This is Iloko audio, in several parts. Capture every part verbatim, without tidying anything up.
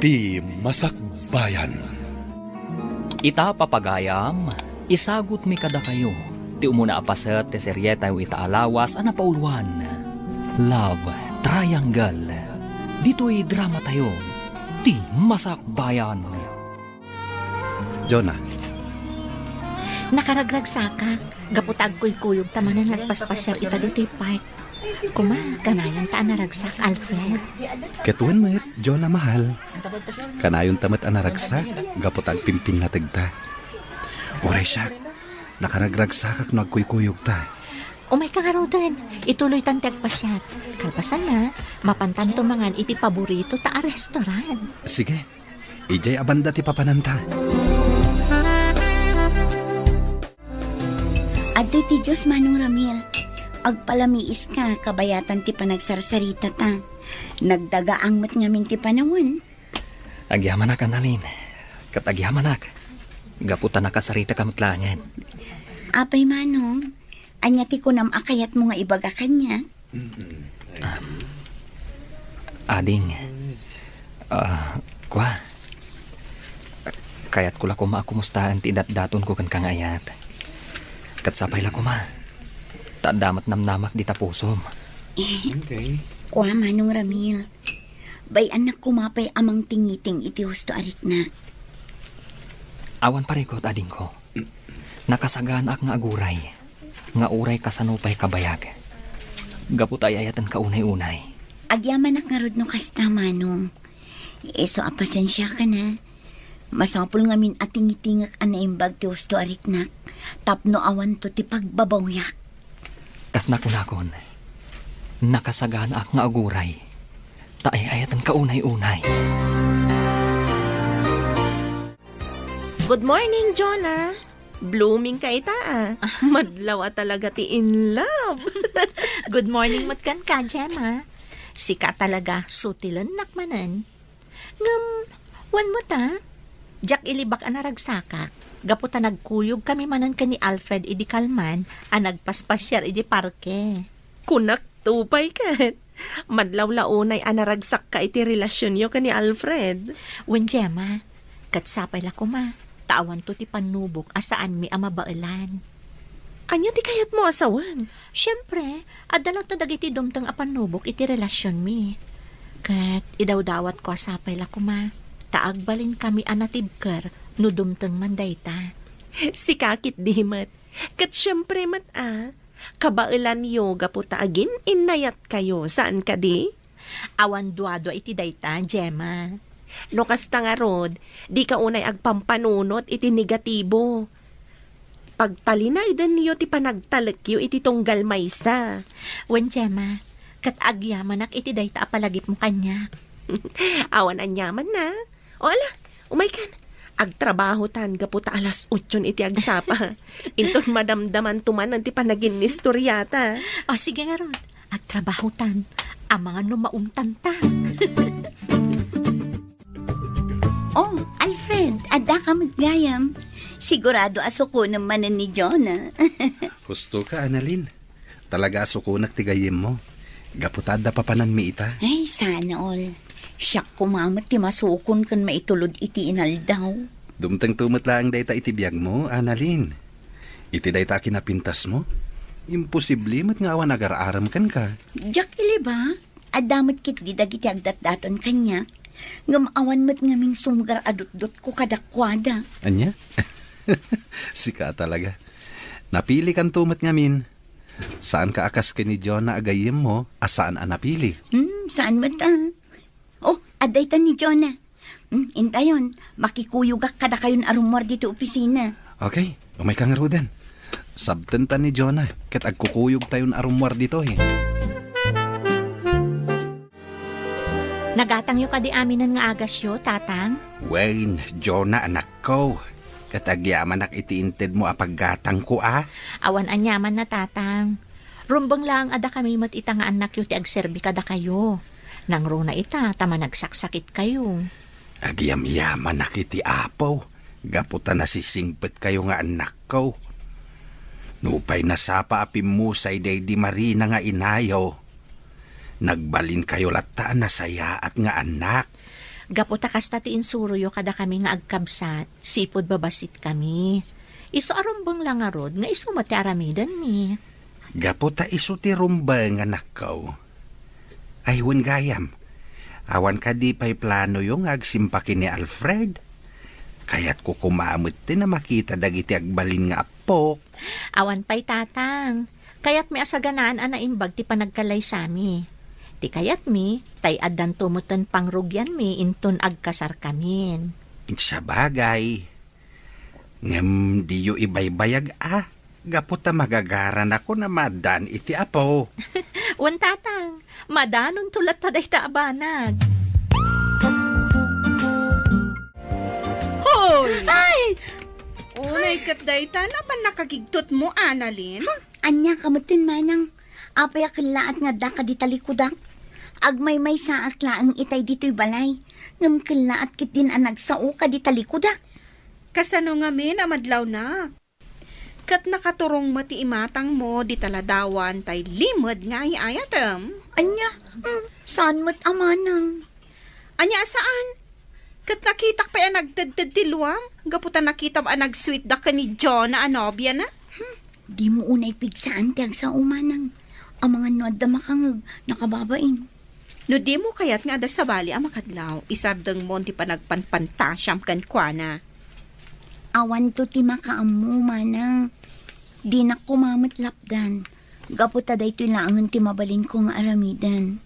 Ti Masakbayan. Ita, papagayam, isagutmi kadakayo ti umuna a paset ti serietayo ita a lawas a napauluan, Love Triangle. Ditoy dramatayo, Ti Masakbayan. Jonah. Nakaragragsakak, gapu ta agkuykuyogta manen nga agpaspasiar ita ditoy park. Koma, kanayon ta a naragsak, Alfred. Ket wen met, Jonah mahal. Kanayonta met a naragsak, gapu ta agpimpinnategta. Uray siak, nakaragragsakak no agkuykuyogta. Umayka ngaruden, ituloytan ti agpasiar. Kalpasanna, mapantanto mangan iti paboritota a restaurant. Sige. Idiay a banda ti papananta. Adtoy ti Dios, Manong Ramil. Agpalamiiska, kabayatan ti panagsarsaritata. Nagdagaang met ngamin ti panawen. Agyamanak, Annalyn. Ket agyamanak. Gapu ta nakasaritak met laengen. Apay, Manong? Ania ti kunam a kayatmo nga ibaga kaniak? Ah, ading. Ah, kua. Kayatko la koma a kumustaen ti idatdatonko kenka nga ayat. Ket sapay la koma. Ta adda met namnamak dita pusom. Eh, okay. Kua, Manong Ramil. Bay-annak koma pay a mangtingiting iti husto a riknak. Awan parikut, adingko. Nakasaganaak nga aguray, nga uray kasano pay kabayag. Gapu ta ay-ayatenka unay-unay. Agyamanak ngarud no kasta, Manong. Isu a pasensiakan a. Masapul ngamin a tingitingek a naimbag ti husto a riknak, tapno awanto ti pagbabawyak. Kas nakunakon, nakasaganaak nga aguray, ta ay-ayatenka unay-unay. Good morning, Jonah. Blooming ka ita, ah. Madlaw a talaga ti in love. Good morning met kenka, Gemma. Sika talaga, sutilennak manen. Ngem, wen met a, diak ilibak a naragsakak, gapu ta nagkuyog kami manen ken ni Alfred idi kalman a nagpaspasiar idi parke. Kunak to pay ket. Madlaw la unay a naragsakka iti relasionyo ken ni Alfred. Wen, Gemma, ket sapay la koma, ta awanto ti pannubok a saanmi a mabaelan. Ania ti kayatmo a sawen? Siempre, adda latta dagiti dumteng a pannubok iti relasionmi. Ket idawdawatko a sapay la koma, ta agbalinkami a natibker no dumteng man dayta. Sika ketdi met. Ket siempre met a, kabaelanyo gapu ta agin-innayatkayo, saan kadi? Awan duadua iti dayta, Gemma. No kasta ngarud, dika unay agpampanunot iti negatibo. Pagtalinaedenyo ti panagtalekyo iti tunggal maysa. Wen, Gemma, ket agyamanak iti dayta a palagipmo kaniak. Awan aniamanna. O ala, umaykan. Agtrabahotan gapu ta alas otson iti agsapa. Inton madamdamanto manen ti panaginnistoriata. O, sige ngarud. Agtrabahotan. Amangan no maumtanta. Oh, Alfred, addaka met gayam. Sigurado a sukonem manen ni Jonah. Husto ka, Annalyn. Talaga a sukonak ti gayyemmo. Gapu ta adda papananmi ita. Ay, sana all. Siak koma met ti masukon ken maitulod iti inaldaw. Dumtengto met laeng dayta iti biagmo, Annalyn. Iti dayta a kinapintasmo, imposible met nga awan agar-arem kenka. Diak ilibak. Adda met ketdi dagiti agdatdaton kaniak, ngem awan met ngamin sumgar a dutdotko kadakuada. Ania? Sika talaga. Napilikanto met ngamin. Saanka a kas ken ni Jonah a gayyemmo a saan a napili. Hmm, saan met a? Oh, adda itan ni Jonah. Hmm, intayon, makikuyogak kadakayon a rummuar ditoy opisina. Okay, umayka ngaruden. Sabtenta ni Jonah, ket agkukuyogtayon a rummuar ditoy. Nagatangyo kadi aminen nga agasyo, Tatang? Wen, Jonah, anakko. Ket agyamanak iti intedmo a paggatangko, a? Awan aniamanna, Tatang. Rumbeng laeng a dakami met ita nga annakyo ti agserbi kadakayo. Nangruna ita ta managsaksakitkayo. Agyamyamanak iti Apo, gapu ta nasisingpetkayo nga annakko. Nupay nasapa a pimmusay daydi Marina nga inayo, nagbalinkayo latta a nasayaat nga annak. Gapu ta kasta ti insuroyo kadakami nga agkabsat, sipud babasitkami. Isu a rumbeng la ngarud nga isu met ti aramidenmi. Gapu ta isu ti rumbeng, anakko. Ay, wen gayam. Awan kadi pay planoyo nga agsimpa ken ni Alfred? Kayatko koma met ti a makita dagiti agbalin nga appok. Awan pay, Tatang. Kayatmi a saganaan a naimbag ti panagkalaysami. Ti kayatmi, tay addanto metten pangrugianmi inton agkasarkamin. Sabagay. Ngem diyo ibaybayag a, gapu ta magagaranakon a maaddaan iti apo. Wen, Tatang, maadanonto latta dayta a banag. Hoy! Ay! Unay ket dayta, napan nakagigtotmo, Annalyn? Ania ka metten, manang? Apay a kellaat nga adda ka dita likudak? Agmaymaysaak laeng itay ditoy balay, ngem kellaat ketdin a nagsao ka dita likudak. Kasano ngamin a madlawnak? Ket nakaturong met ti imatangmo dita ladawan tay limed nga ay-ayatem. Ania? Mm, saan met a manang? Ania a saan? Ket nakitak pay a nagtedted ti luam, gapu ta nakitam a nagsuitda ken ni Jonah a nobiana. Hmm, dimo unay pigsaan ti agsao, manang. Amangan no adda makangeg, nakababain. No dimo kayat nga adda sabali a makadlaw, isardengmon ti panagpanpantasiam kenkuana. Awanto ti makaammo, manang. Dinak koma met lapdan. Gapu ta daytoy laengen ti mabalinko nga aramiden.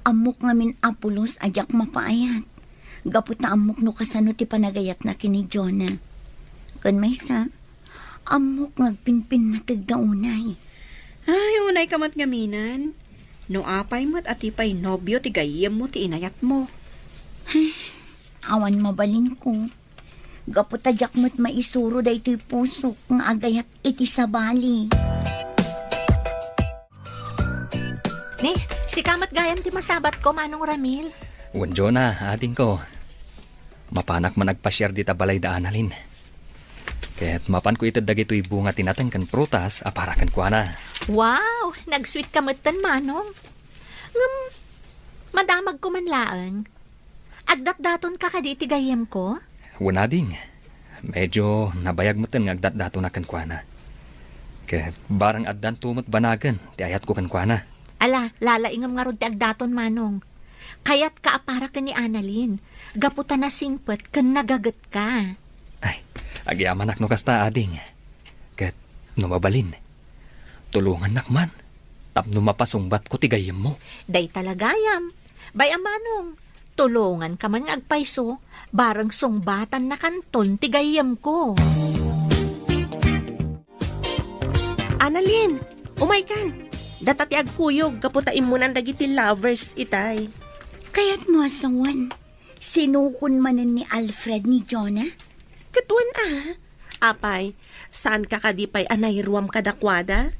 Ammok ngamin a pulos a diak mapaayat. Gapu ta ammok no kasano ti panagayatna ken ni Jonah. Ken maysa, ammok nga agpinpinnategda unay. Ay, unay ka met ngaminen. No apay met a ti pay nobio ti gayyemmo ti inayatmo. Awan mabalinko. Gapu ta diak met maisuro daytoy pusok nga agayat iti sabali. Ni, sika met gayam ti masabatko, Manong Ramil. Wen Jonah, adingko. Mapanak man agpasiar dita balay da Annalyn. Ket mapanko ited dagitoy bunga ti nateng ken prutas a para kenkuana. Wow! Nagsuit ka metten, Manong. Ngem, madamagko man laeng. Agdatdaton ka kadi iti gayyemko? Wen, ading. Medyo nabayag metten nga agdatdatonak kenkuana. Ket bareng addanto met banagen ti ayatko kenkuana. Ala, lalaingem ngarud ti agdaton, Manong. Kayatka a para ken ni Annalyn, gapu ta nasingpet ken nagagetka. Ay, agyamanak no kasta, ading. Ket no mabalin, tulongannak man tapno mapasungbatko ti gayyemmo. Dayta la gayam. Bay-am, Manong, tulonganka man nga agpayso, bareng sungbatannakanton ti gayyemko. Annalyn, umaykan. Data ti agkuyog gapu ta immunan dagiti lovers itay. Kayatmo a sawen, sinukon manen ni Alfred ni Jonah? Ket wen a. Apay, saanka kadi pay a nairuam kadakuada?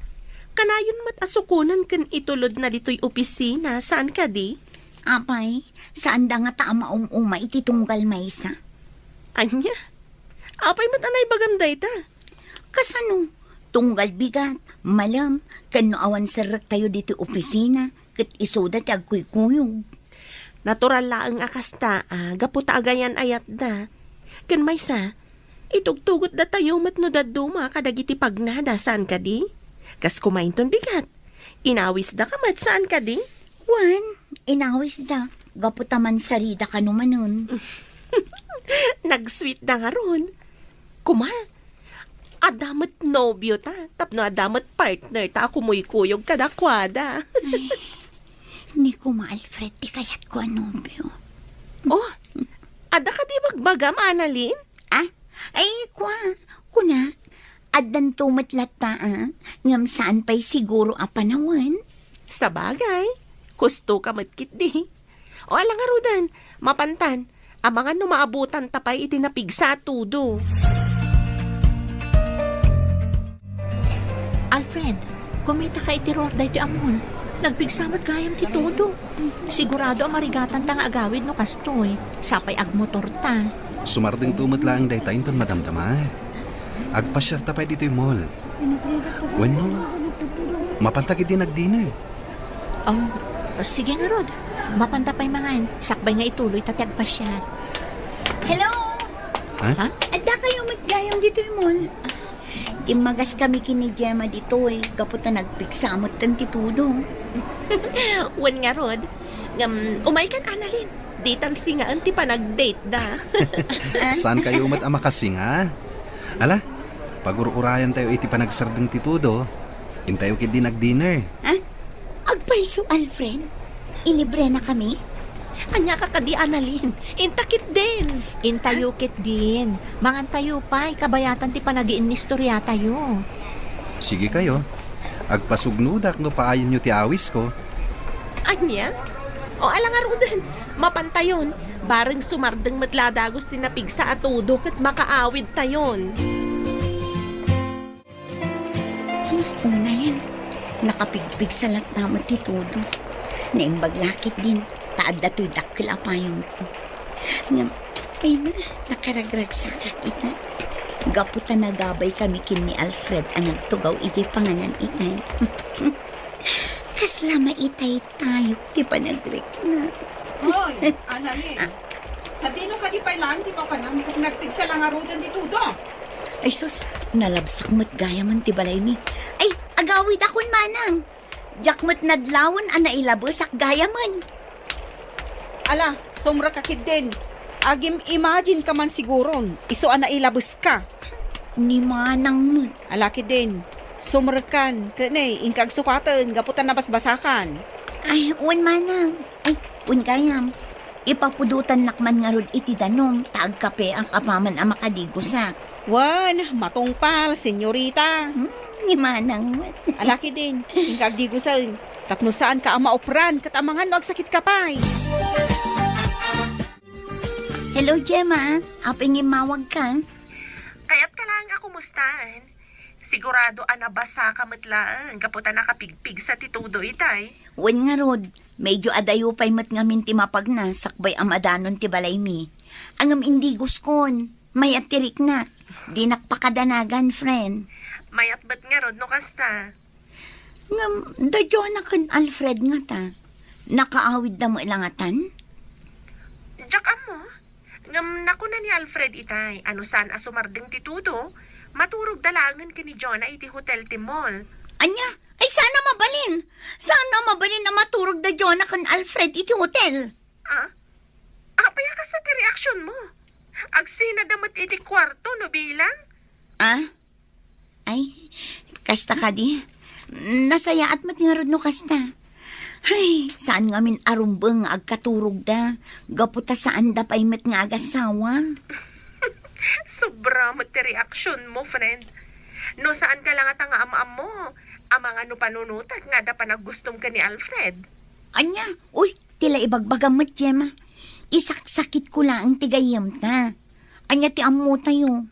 Kanayon met a sukonen ken itulodna ditoy opisina, saan kadi? Apay, saanda ngata a maum-uma iti tunggal maysa? Ania? Apay met a naibagam dayta? Kasano? Tunggal bigat, malem, ken no awan serrektayo ditoy opisina, ket isuda ti agkuykuyog. Natural laeng a kasta, a, gapu ta agayan-ayatda. Ken maysa, itugtugotdatayo met no dadduma kadagiti pagnada, saan kadi? Kas kumainton bigat. Inawisda ka met, saan kadi? Wen, inawisda, gapu ta mansarida kano manen. Nagsuitda ngarud. Kuma, adda met nobio ta, tapno adda met partner ta a kumuykuyog kadakuada. Ay, ni Kuma Alfred ti kayatko a nobio. Oh, adda kadi bagbagam, Annalyn? Ah? Ay, kua, kunak, addanto met latta, a, ngem saan pay siguro a panawen. Sabagay, husto ka met ketdi. O, ala ngaruden, mapantan, amangan no maabutanta pay iti napigsa a Todo. Alfred, kumita ka iti ruar daytoy a mall. Nagpigsa met gayam ti Todo. Sigurado a marigatanta nga agawid no kastoy. Sapay agmotorta. Sumardengto met laeng dayta inton madamdama. Agpasiarta pay ditoy mall. Wenno, mapanta ketdi nagdinner. Oh, sige ngarud. Mapanta pay mangan, sakbay nga ituloy ta ti agpasiar. Hello! Ha? Ha? Adda kayo met gayam ditoy mall? Timmagas kami ken ni Gemma ditoy, gapu ta nagpigsa metten ti tudo. Wen ngarud, ngem umaykan, Annalyn. Ditan singaen ti panagdate da. Saan kayo met a makasinga? Ala, pagur-urayan tayo iti panagsardeng ti tudo. Intayo ketdin agdinner. Ha? Agpayso, Alfred? Ilibre na kami? Ania ka kadi, Annalyn? Inta ketdin. Intayo ketdin. Mangan tayo pay, kabayatan ti panagiinnistoriatayo. Sige kayo. Agpasugnodak no paayenyo ti awisko. Ania? O, ala ngaruden, mapantayon. Bareng sumardeng met la dagus ti napigsa a tudo ket makaawidtayon. Unayen, nakapigpigsa latta met ti tudo. Naimbag la ketdin, ta adda toy dakkel a payongko. Ngem, ay na, nakaragragsakak ita. Gapu ta nagabay kami ken ni Alfred a nagtugaw idiay panganan itay. Kasla maitaytayok ti panagrikna. Hoy, Annalyn, sadino kadi pay laeng ti papanam ket nagpigsa la ngaruden ti tudo? Ay sus, nalabsak met gayamen ti balaymi. Ay, agawidakon manang. Diak met nadlawen a nailabesak gayamen. Ala, sumrekka ketdin. Agim-imagine ka man siguron, isu a nailabeska. Ni manang met. Ala ketdin, sumrekkan, ket ne, inka agsukaten gapu ta nabasbasakan. Ay, wen manang. Ay, wen gayam. Ipapudotannak man ngarud iti danum, ta agkapeak apaman a makadigusak. Wen, matungpal, senyorita. Hmm, ni manang met. Ala ketdin, inka agdigusen. Tapno saanka a maupran, ket amangan no agsakitka pay. Hello, Gemma. Apay nga immawagka? Kayatka laeng a kumustaen. Sigurado a nabasaka met laeng gapu ta nakapigpigsa ti tudo itay. Wen ngarud, medyo adayo pay met ngamin ti mapagna sakbay a madanon ti balaymi. Ngem indiguskon, mayat ti riknak. Dinak pakadanagan, friend. Mayat met ngarud no kasta. Ngem, da Jonah ken Alfred ngata, nakaawidda met la ngatan? Diak ammo. Ngem nakuna ni Alfred itay a no saan a sumardeng ti tudo, maturogda laengen ken ni Jonah iti hotel ti mall. Ania? Ay, saan a mabalin? Saan a mabalin a maturogda Jonah ken Alfred iti hotel? Ah? Apay a kasta ti reaksionmo? Agsinada met iti kuarto no bilang? Ah? Ay, kasta kadi. Nasayaat met ngarud no kasta. Ay, saan ngamin a rumbeng nga agkaturogda, gapu ta saanda pay met nga agasawa. Sobra met ti reaksionmo, friend. No saanka la ngata nga am-ammo, amangan no panunotek nga adda panaggustom ken ni Alfred. Ania? Uy, ti la ibagbagam met, Gemma. Isaksakitko laeng ti gayyemta. Ania ti ammotayo?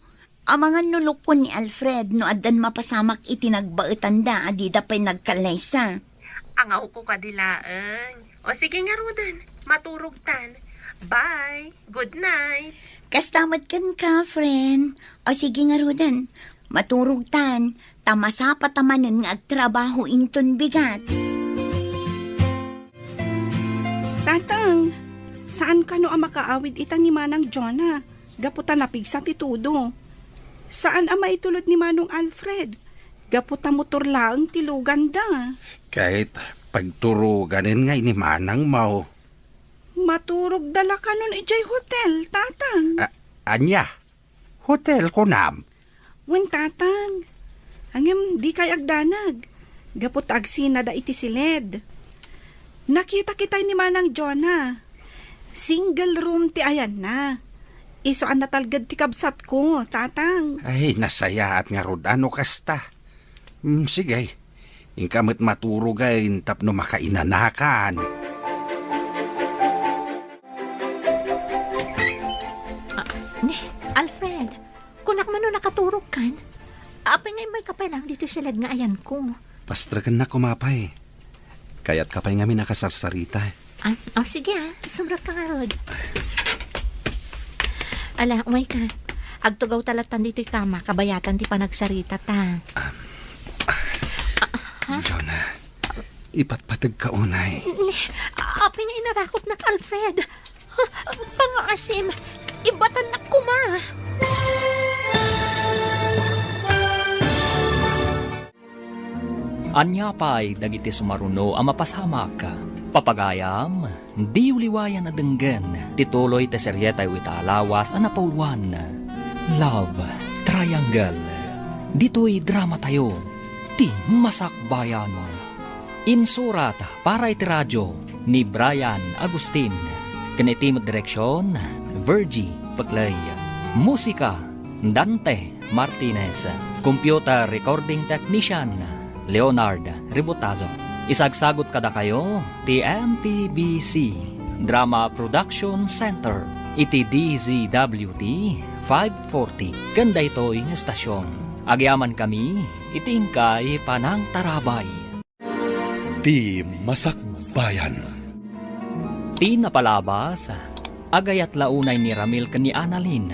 Amangan no lukon ni Alfred no addan mapasamak iti nagbaetanda a dida pay nagkallaysa. Angawko kadi laeng. O sige ngaruden, maturogtan. Bye. Good night. Kasta met kenka, friend. O sige ngaruden, maturogtan. Ta masapa ta manen nga agtrabaho inton bigat. Tatang, saan kano a makaawid ita ni Manang Jonah gapu ta napigsa ti tudo? Saan a maitulod ni Manong Alfred gapu ta motor laeng ti luganda? Ket pagturoganen ngay ni Manang Mau. Maturogda la kanon idiay hotel, Tatang. A-, ania? Hotel, kunam? Wen, Tatang. Ngem dikay agdanag. Gapu ta agsinada iti siled. Nakita kitay ni Manang Jonah. Single room ti ayanna. Isu a natalged ti kabsatko, Tatang. Ay, nasayaat ngarud a no kasta. Mm, sige. Inka met maturogen tapno makainanakan. Ah, ne, Alfred, kunak man no nakaturogkan? Apay nga immayka pay laeng ditoy siled nga ayanko? Pastrekennak koma pay. Kayatka pay ngamin a kasarsarita. Ah, oh, sige ah. Sumrekka ngarud. Ala, umayka. Agtugawta lattan ditoy kama, kabayatan ti panagsaritata. Ah, ha? Jonah, ipatpategka unay. Ne, apay nga Narakopnak, Alfred. Pangaasim, ibatannak koma. Ania pay dagiti sumaruno a mapasamak? Papagayam, diyo liwayan a denggen ti tuloy ti serietayo ita a lawas a napauluan, Love Triangle. Ditoy dramatayo, ti Masakbayan. Insurat para iti radio ni Brian Agustin, ken iti met direksion, Virgie Peclay. Musika, Dante Martinez. Computer recording technician, Leonard Ributazo. Isagsagut kadakayo ti M P B C Drama Production Center iti D Z W T five forty ken daytoy nga estasion. Agyamankami iti inkay panangtarabay. Ti Masakbayan. Ti napalabas, agayat la unay ni Ramil ken ni Annalyn.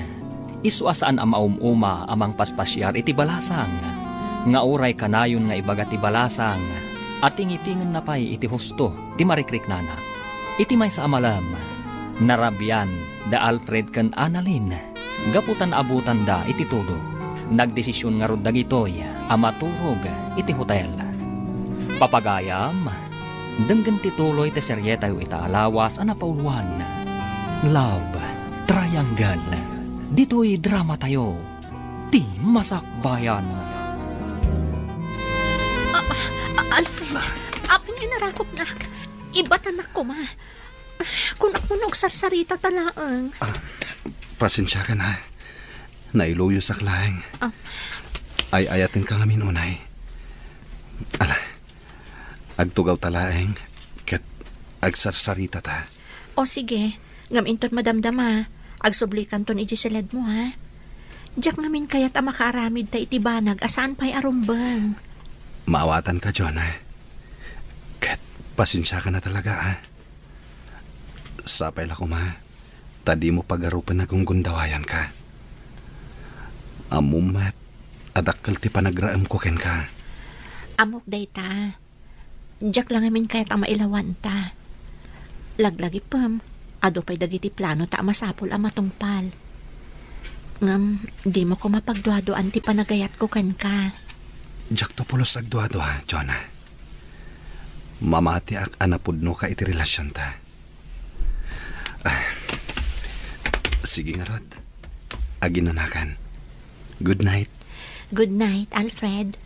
Isu a saan a maum-uma a mangpaspasiar iti balasang, nga uray kanayon nga ibaga ti balasang a tingitingenna pay iti husto ti marikriknana. Iti maysa a malem, narabian da Alfred ken Annalyn gapu ta naabutanda iti tudo. Nagdesision ngarud dagitoy a maturog iti hotel. Papagayam, denggen ti tuloy ti serietayo ita a lawas a napauluan, Love Triangle. Ditoy dramatayo, ti Masakbayan. Ah, ah, Alfred, apay nga narakopnak? Ibatannak koma. Kunak mo no agsarsarita ta laeng. Ah, pasensiakan, ha. Nailuyosak laeng. Ah. Ay-ayatenka ngamin unay. Ala, agtugaw ta laeng, ket agsarsarita ta. O sige, ngem inton madamdama, agsublikanton idiay siledmo, ha? Diak ngamin kayat a makaaramid ta iti banag a saan pay a rumbeng. Maawatanka, Jonah. Ket pasensiakan a talaga, ha? Sapay la koma, ta dimo pagarupen a gunggundawayanka. Ammom met a dakkel ti panagraemko kenka. Ammok dayta. Diak la ngamin kayat a mailawanta. Laglagipem, adu pay dagiti planota a masapul a matungpal. Ngem, dimo koma pagduaduaan ti panagayatko kenka. Diakto pulos agduadua, Jonah. Mamatiak a napudnoka iti relasionta. Ah, sige ngarud. Aginanakan. Good night. Good night, Alfred.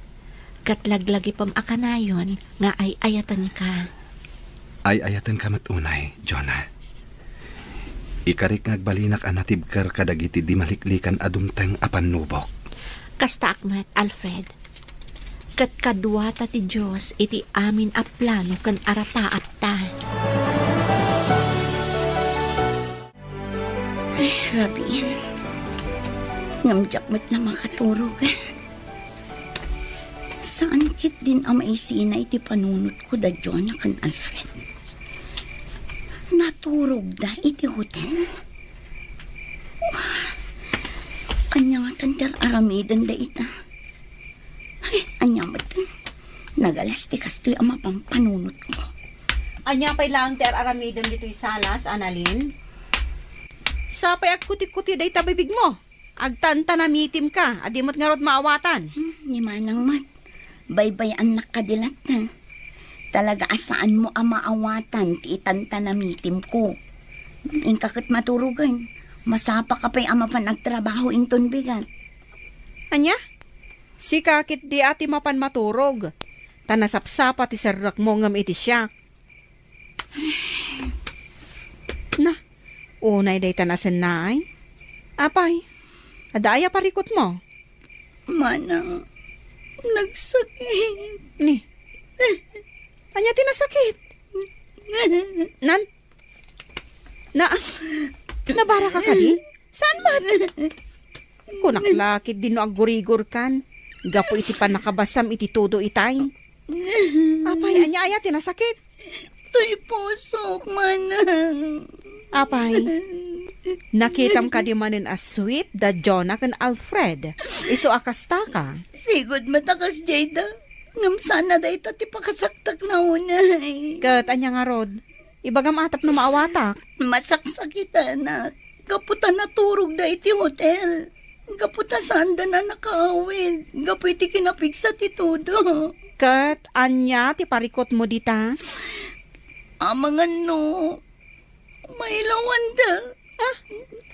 Ket laglagipem a kanayon nga ay-ayatenka. Ay-ayatenka met unay, Jonah. Ikarik nga agbalinak a natibker kadagiti di maliklikan a dumteng a pannubok. Kastaak met, Alfred. Ket kaduata ti Dios iti amin a plano ken arapaatta. Ay, rabiin. Ngem diak met la makaturog. Saan ketdin a maisina iti panunotko da Jonah ken Alfred. Naturogda iti hotel. Ania ngatan ti ar-aramidenda ita? Ay, ania met? Nagalas ti kastoy a mapan panunotko. Ania pay laeng ti ar-aramidem ditoy salas, Annalyn? Sapay agkutikuti dayta bibigmo. Agtantanamitimka, a di met ngarud maawatan. Hmm, ni Manang met. Baybay-annak kadi latta. Talaga a saanmo a maawatan ti itantanamitimko. Inka ket maturogen. Masapaka pay a mapan agtrabaho inton bigat. Ania? Sika ketdi a ti mapan maturog, ta nasapsapa ti serrekmo ngem iti siak. Na, unay dayta nasennaay. Apay, adda aya parikutmo? Manang, nagsakit. Ni, ania ti nasakit? Nan, na, nabaraka kadi? Saan met? Kunak la ketdin no aggurigorkan gapu iti pannakabasam iti tudo itay. Apay, ania aya ti nasakit? Toy pusok, Manang. Apay, nakitam kadi manen a sweet da Jonah ken Alfred? Isu a kastaka. Sigud met a kasdiayda. Ngem saan a dayta ti pakasaktak na unay. Ket ania ngarud? Ibagam a tapno maawatak. Masaksakitanak. Gapu ta naturogda iti hotel. Gapu ta saanda a nakaawid. Gapu iti kinapigsa ti tudo. Ket ania ti parikutmo dita? Amangan no mailawanda. Ah?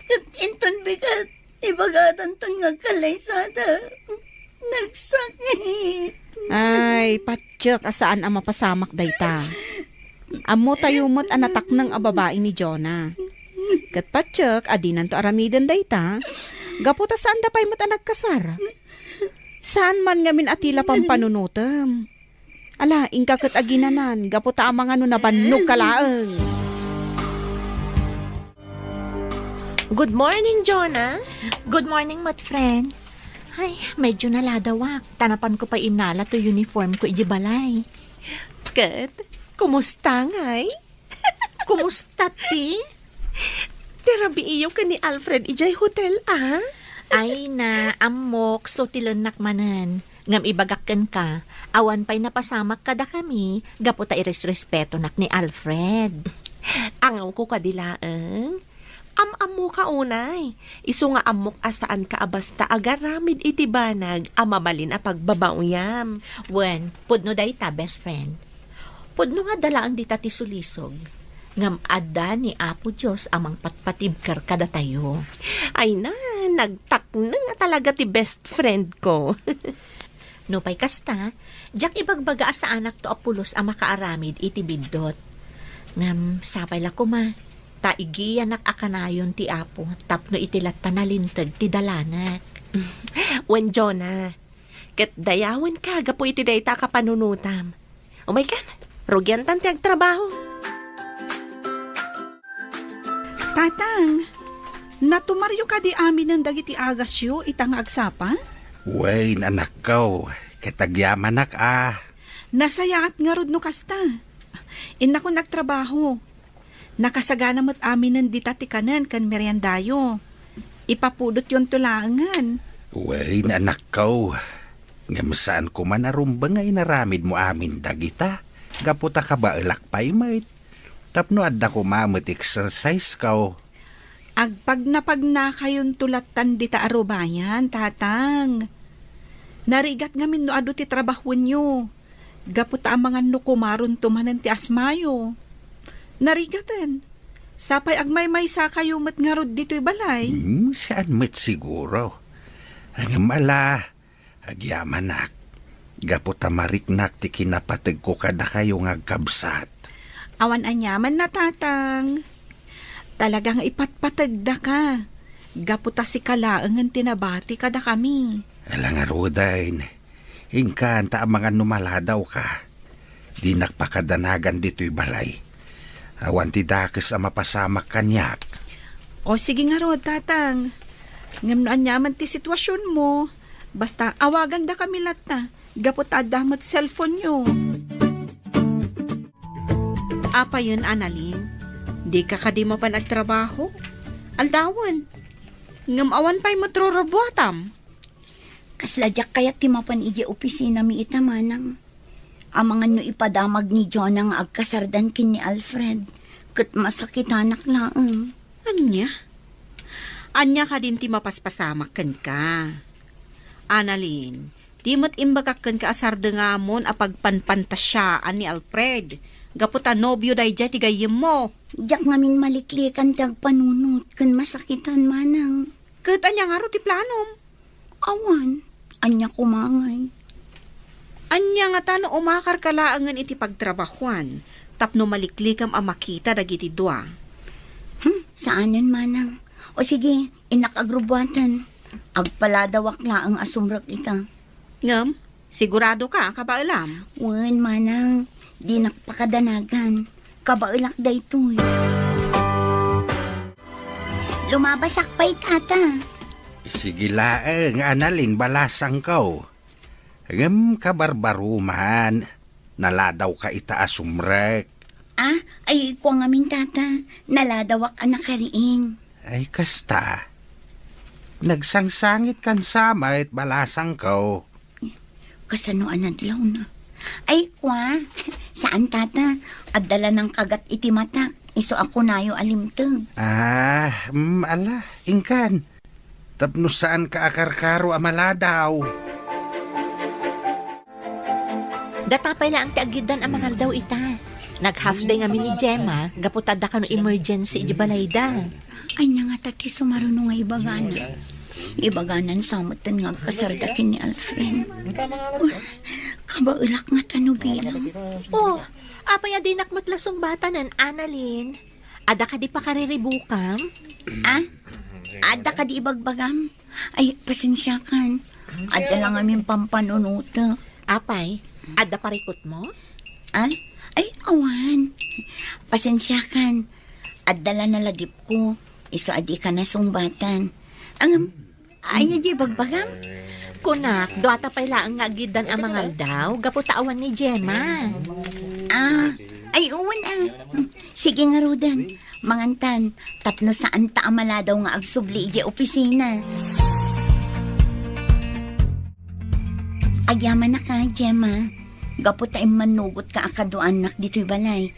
Ket inton bigat, ibagadanton nga agkallaysada. Nagsakit. Ay, patiek a saan a mapasamak dayta. Ammotayo met a natakneng a babai ni Jonah. Ket patiek a dinanto aramiden dayta, gapu ta saanda pay met a nagkasar. Saan man ngamin a tila pampanunotem. Ala, inka ket aginanan, gapu ta amangan no nabannogka laeng. Good morning, Jonah. Good morning, met friend. Ay, medyo naladawak. Ta napanko pay innala toy uniform ko iti balay. Ket, kumusta ngay? Kumusta ti? Ti rabiiyo ken ni Alfred idiay hotel, a? Ay na, ammok, so ti lennak manen. Ngem ibagak kenka, awan pay napasamak kadakami gapu ta iresrespetonak ni Alfred. Angawko kadi laeng. Am-ammoka unay, isu nga ammok a saanka a basta agaramid iti banag a mabalin a pagbabaoyam. Wen, pudno dayta, best friend. Pudno nga adda laeng dita ti sulisog, ngem adda ni Apo Dios a mangpatpatibker kadatayo. Ay na, nagtakneng a talaga ti best friend ko. Nupay kasta, diak ibagbaga a saanakto a pulos a makaaramid iti biddut. Ngem sapay la koma, ta igiyanak a kanayon ti Apo tapno iti latta nalinteg ti dalanak. Wen, Jonah, ket dayawenka gapu iti dayta a kapanunotam. Umaykan, rugiantan ti agtrabaho. Tatang, natumaryo kadi aminen dagiti agasyo ita nga agsapa? Wen, anakko, ket agyamanak a. Nasayaat ngarud no kasta. Innakon agtrabaho. Nakasagana met aminen dita ti kanen ken meriendayo. Ipapudotyonto laengen. Wen, anakko. Ngem saanko man a rumbeng nga inaramidmo amin dagita, gapu ta kabaelak pay met. Tapno adda koma met exercise ko. Agpagnapagnakayonto lattan dita a rubayan, Tatang. Narigat ngamin no adu ti trabahoenyo. Gapu ta amangan no kumaronto manen ti asmayo. Narigaten. Sapay agmaymaysakayo met ngarud ditoy balay. Hmm, saan met siguro. Ngem ala, agyamanak. Gapu ta mariknak ti kinapategko kadakayo nga agkabsat. Awan aniaman na, Tatang. Talaga nga ipatpategdaka. Gapu ta sika laengen ti nabati kadakami. Ala ngaruden. Inkan ta amangan no maladawka. Dinak pakadanagan ditoy balay. Awan ti dakes a mapasamak kaniak. O, sige ngarud, Tatang. Ngem no aniaman ti situasionmo, basta awagandakami latta, gapu ta adda met cellphone-yo. Apayen, Annalyn, dika kadi mapan agtrabaho? Aldawen. Ngem awan pay met rurubbuatam. Kasla diak kayat ti mapan idiay opisinami ita, manang. Amangan no ipadamag ni Jonah nga agkasardan ken ni Alfred, ket masakitanak laeng. Ania? Ania kadin ti mapaspasamak kenka? Annalyn, di met imbagak kenka a sardengamon a pagpanpantasiaan ni Alfred, gapu ta nobio daydiay ti gayyemmo. Diak ngamin maliklikan ti agpanunot ken masakitan, manang. Ket ania ngarud ti planom? Awan, ania koma ngay? Ania ngata no umakarka laengen iti pagtrabahuan tapno maliklikam a makita dagiti dua? Hmm, saanen, manang. O sige, innak agrubbuaten. Agpaladawak laeng a sumrek ita. Ngem, siguradoka a kabaelam? Wen, manang, dinak pakadanagan. Kabaelak daytoy. Lumabasak pay, tata. Sige laeng, Annalyn, balasangko. Ngem kabarbaruman, naladawka ita a sumrek. Ah, ay, kua ngamin, tata. Naladawak a nakariing. Ay, kasta. Nagsangsangitkan sa met, balasangko. Kasano a nadlawna? Ay, kwa, saan, tata? Adda la nangkagat iti matak, isu a kunayo a limteg. Ah, mm, ala, inkan. Tapno saanka a karkaro a maladaw. Data pay laeng ti aggiddan a mangaldaw ita. Nag-half day ngamin ni Gemma, gapu ta adda kano emergency iti balayda. Ania ngata ti sumaruno nga ibagana? Ibaganan sa metten nga agkasarda ken ni Alfred. Kabaelak ngata no bilang. Oh, apay a dinak met la sungbatanen, Annalyn? Adda kadi pakariribukam? Ah? Adda kadi ibagbagam? Ay, pasensiakan. Adda la ngamin pampanunotek. Apay, adda parikutmo? Ah? Ay, awan. Pasensiakan. Adda la naladipko. Isu a dika nasungbatan. Ngem, ania ti ibagbagam? Kunak, duata pay laeng nga aggiddan a mangaldaw, gapu ta awan ni Gemma. Ah, ay, wen, ah. Sige ngaruden. Mangantan, tapno saanta a maladaw nga agsubli idiay opisina. Agyamanak, Gemma. Gapu ta immannugotka a kaduaannak ditoy balay.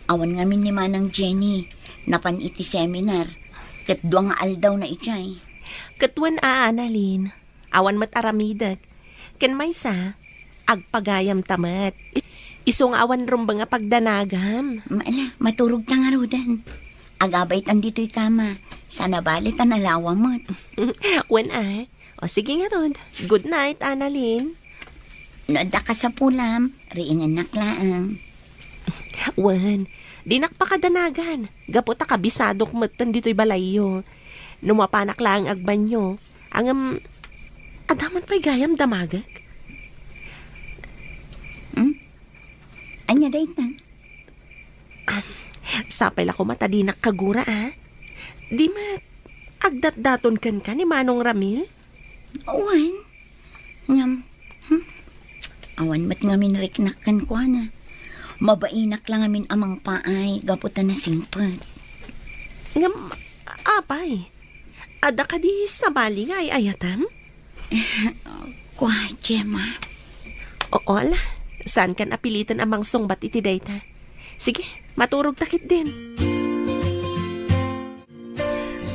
Awan ngamin ni Manang Jenny, napan iti seminar. Ket dua nga aldaw na idiay. Ket wen, Annalyn, awan met aramidek. Ken maysa, agpagayamta met. Isu nga awan rumbeng a pagdanagam. Ala, maturogta ngaruden. Agabaytan ditoy kama. Saan a bale ta nalawa met. Wen, ay. O sige ngarud. Good night, Annalyn. No adda kasapulam, riingennak laeng. Wen, dinak pakadanagan. Gapu ta kabisadok metten ditoy balayyo. No mapanak laeng agbanyo, ngem, adda man pay gayam damagek? Hmm? Ania dayta? Am, sapay la koma ta dinak kagura, a? Di met, agdatdaton kenka ni Manong Ramil? Wen. Ngem, hmm? Awan met ngamin riknak kenkuana. Mabainak la ngamin a mangpaay gapu ta nasingpet. Ngem, apay, adda kadi sabali nga ay-ayatem? Kua, Gemma. Oo, ala. Saankan a piliten a mangsungbat iti dayta. Sige, maturogta ketdin.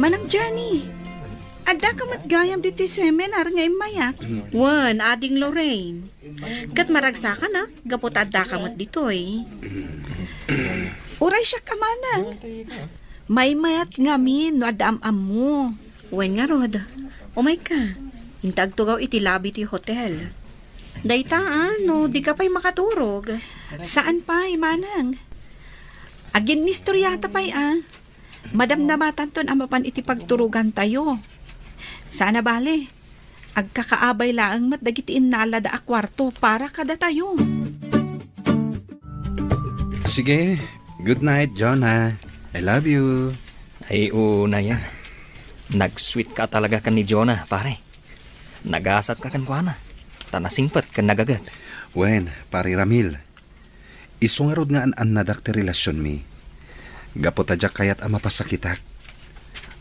Manang Jenny, addaka met gayam ditoy seminar nga immayak? Wen, Ading Lorraine. Ket maragsakan a, gapu ta addaka met ditoy. Uray siak a manang. Maymayat ngamin no adda am-ammo. Wen ngarud, umayka. Inta agtugaw iti lobby ti hotel. Dayta a, no dika pay makaturog. Saan pay, manang. Aginnistoriata pay a. Madamdamatanton a mapan iti pagturogantayo. Saan a bale, agkakaabay laeng met dagiti innalada a kuarto para kadatayo. Sige, good night, Jonah. I love you. Ay, unay a. Nag-sweet ka talaga ken ni Jonah, pare. Nagasatka kenkuana. Ta nasingpet ken nagaget. Wen, pare Ramil. Isu ngarud nga an-annadak ti relasionmi. Gapu ta diak kayat a mapasakitak.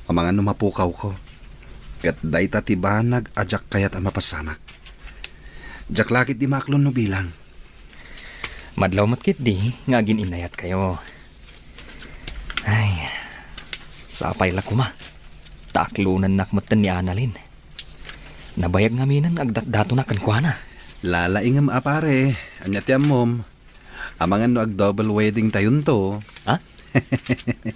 Amangan no mapukawko. Ket dayta ti banag a diak kayat a mapasamak. Diak la ketdi maaklon no bilang. Madlaw met ketdi nga agin-innayatkayo. Ay, sapay la koma. Ta aklonennak metten ni Annalyn. Nabayag ngaminen nga agdatdatonak kenkuana. Lalaingem a pare, ania ti ammom? Amangan no ag-double wedding tayonto. Ha?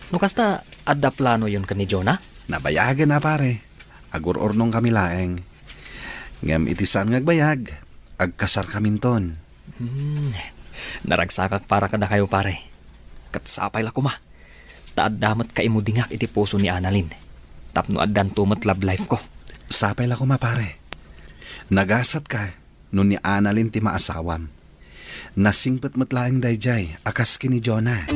No kasta, adda planoyon ken ni Jonah? Nabayagen a pare. Agururnongkami laeng. Ngem iti saan nga agbayag, agkasarkaminton. Hmm. Naragsakak para kadakayo, pare. Ket sapay la koma. Ta adda met kaimudingak iti puso ni Annalyn. Tapno addanto met love life ko. Sapay la koma, pare. Nagasatka no ni Annalyn ti maasawam. Nasingpet met laeng daydiay a kas ken ni Jonah.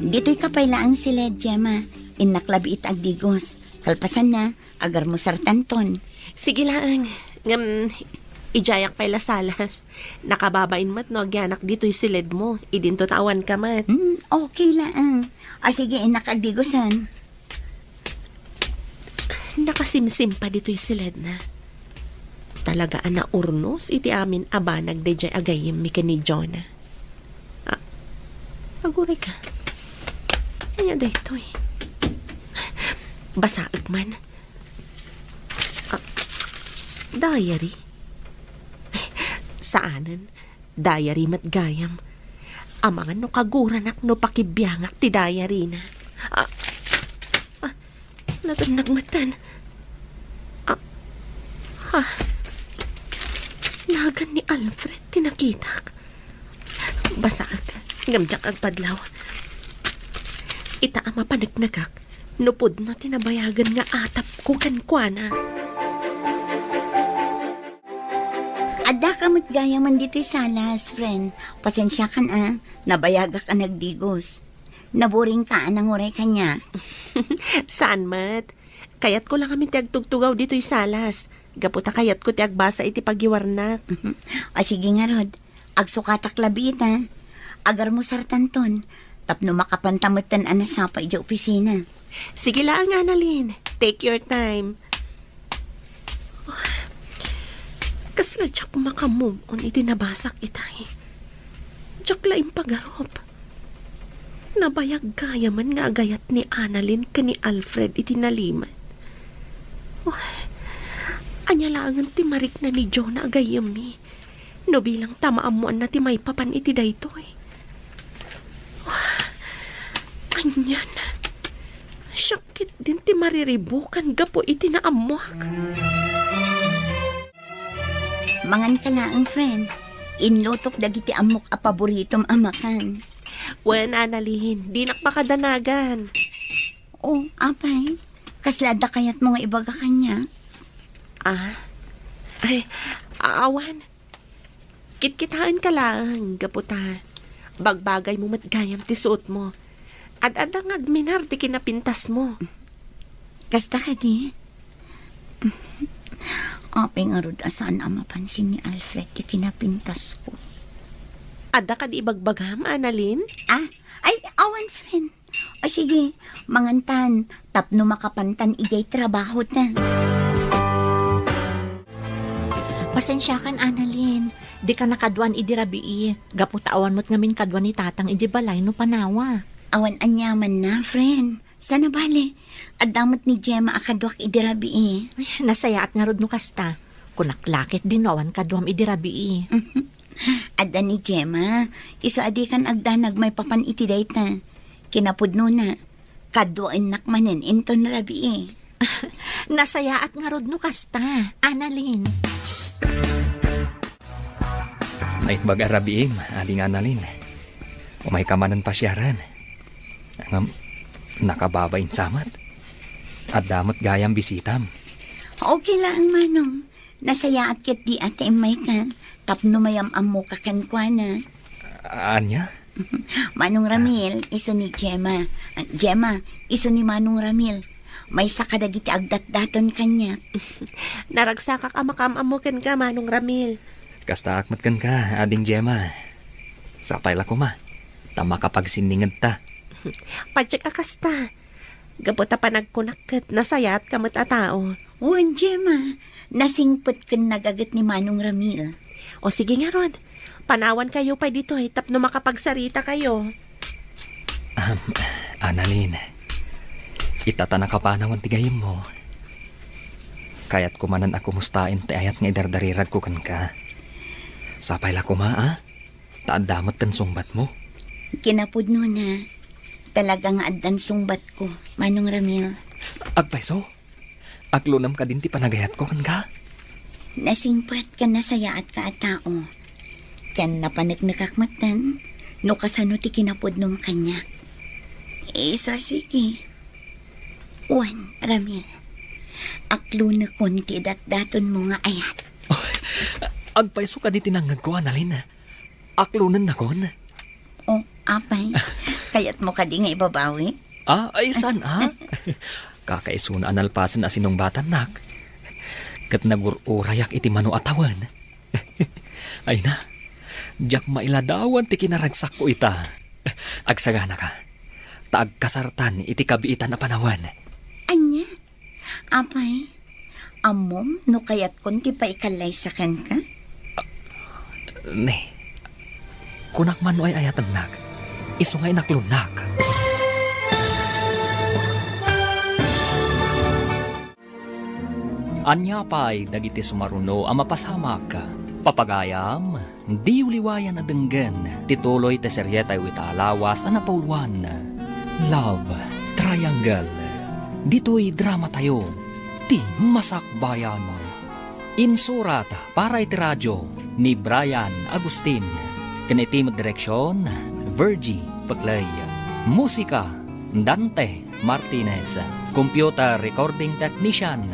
Ditoyka pay laeng siled, Gemma. Innak labi ita agdigos. Kalpasanna, agarmusartanton. Sige laeng. Ngem, idiayak pay la salas. Nakababain met no agyanak ditoy siledmo. Idinto ta awanka met. Hmm, okay laeng. O sige, innak agdigosen. Nakasimsim pa ditoy siledna. Talaga a naurnos iti amin a banag daydiay a gayyemmi ken ni Jonah. Ah, aguray ka. Ania daytoy? Basaek man. Ah, diary? Saanen. Diary met gayam. Amangan no kaguranak no pakibiangak ti diary na. Ah, ah, natennag metten. Ah, ah, nagan ni Alfred ti nakitak. Basaek, ngem diak agpadlaw. Ita a mapaneknekak, no pudno ti nabayagen nga atapko kenkuana. Addaka met gayamen ditoy salas, friend. Pasensiakan a, nabayagak a nagdigos. Naburingka a nanguray kaniak. Saan met? Kayatko la ngamin ti agtugtugaw ditoy salas. Gapu ta kayatko ti agbasa iti pagiwarnak. O sige ngarud, agsukatak labi ita. Agarmusartanton, tapno makapanta metten a nasapa idiay opisina. Sige laeng, Annalyn. Take your time. Kasla diak maka-move on iti nabasak itay. Diak la impagarup. Nabayag gayamen nga agayat ni Annalyn ken ni Alfred iti nalimed. Oh, ania laengen ti marikna ni Jonah a gayyemmi? No bilang ta maammoanna ti maipapan iti daytoy. Anian? Siak ketdin ti mariribukan gapu iti naammoak. Manganka laeng, friend. Inlutok dagiti ammok a paboritom a makan. Wen, Annalyn, dinak pakadanagan. Oh, apay? Kasla adda kayatmo nga ibaga kaniak? Ah? Ay, awan. Kitkitaenka laeng, gapu ta bagbagaymo met gayam ti suotmo. Ad-adda nga agminar ti kinapintasmo. Kasta kadi? Apay ngarud a saan a mapansin ni Alfred ti kinapintasko? Adda kadi ibagbagam, Annalyn? Ah? Ay, awan, friend. O sige, mangantan, tapno makapantan idiay trabahota. Pasensiakan, Annalyn. Dika nakaduan idi rabii. Gapu ta awan met ngamin kadua ni Tatang idi balay no panawak. Awan aniamanna, friend. Saan a bale, adda met ni Gemma a kaduak idi rabii. Ay, nasayaat ngarud no kasta. Kunak la ketdi no awan kaduam idi rabii. Adda ni Gemma, isu a dikan agdanag maipapan iti dayta. Kinapudnona, kaduaennak manen inton rabii. Nasayaat ngarud no kasta, Annalyn. Naimbag a rabiim, Ading Annalyn. Umayka manen pasiaren. Ngem, nakababain sa met. Adda met gayam bisitam. Okay laeng, Manong. Nasayaat ketdi a ta immayka tapno mayam-ammoka kenkuana. Ania? Manong Ramil, isu ni Gemma. Ah, Gemma, isu ni Manong Ramil. Maysa kadagiti agdatdaton kaniak. Naragsakak a makaam-ammo kenka, Manong Ramil. Kastaak met kenka, Ading Gemma. Sapay la koma, ta makapagsinningedta. Patiek a kasta. Gapu ta panagkunak ket nasayaatka met a tao. Wen, Gemma, nasingpet ken nagaget ni Manong Ramil. O sige ngarud, panawankayo pay ditoy tapno makapagsaritakayo. Ahem, Annalyn, ita ta nakapanawen ti gayyemmo, kayatko manen a kumustaen ti ayat nga idardariragko kenka. Sapay la koma, a? Ta adda met ti sungbatmo. Kinapudnona, talaga nga addan sungbatko, Manong Ramil. Agpayso? Aklonem kadin ti panagayatko kenka? Nasingpet ken nasayaatka a tao. Ken napaneknekak metten no kasano ti kinapudnom kaniak. Isu a sige. Wen, Ramil, aklonekon ti datdatonmo nga ayat. Agpayso kadi ti nangngegko, Annalyn? Aklonennakon? O, apay, kayatmo kadi nga ibabawi? Ah, ay, saan, a? Kakaisuna a nalpasen a sinungbatannak. Ket nagur-urayak iti mano a tawen. Ay na, diak mailadawan ti kinaragsakko ita. Agsaganaka, ta agkasartan iti kabiitan a panawen. Ania? Apay, Ammom no kayatkon ti paikallaysa kenka? Ne, kunak man no ay-ayatennak, isu nga inaklonnak. Ania pay dagiti sumaruno a mapasamak? Papagayam, diyo liwayan a denggen ti tuloy ti serietayo ita a lawas a napauluan, Love Triangle. Ditoy dramatayo, ti Masakbayan. Insurat para iti radio ni Brian Agustin, ken iti met direksion, Virgie Peclay. Musika, Dante Martinez. Computer recording technician,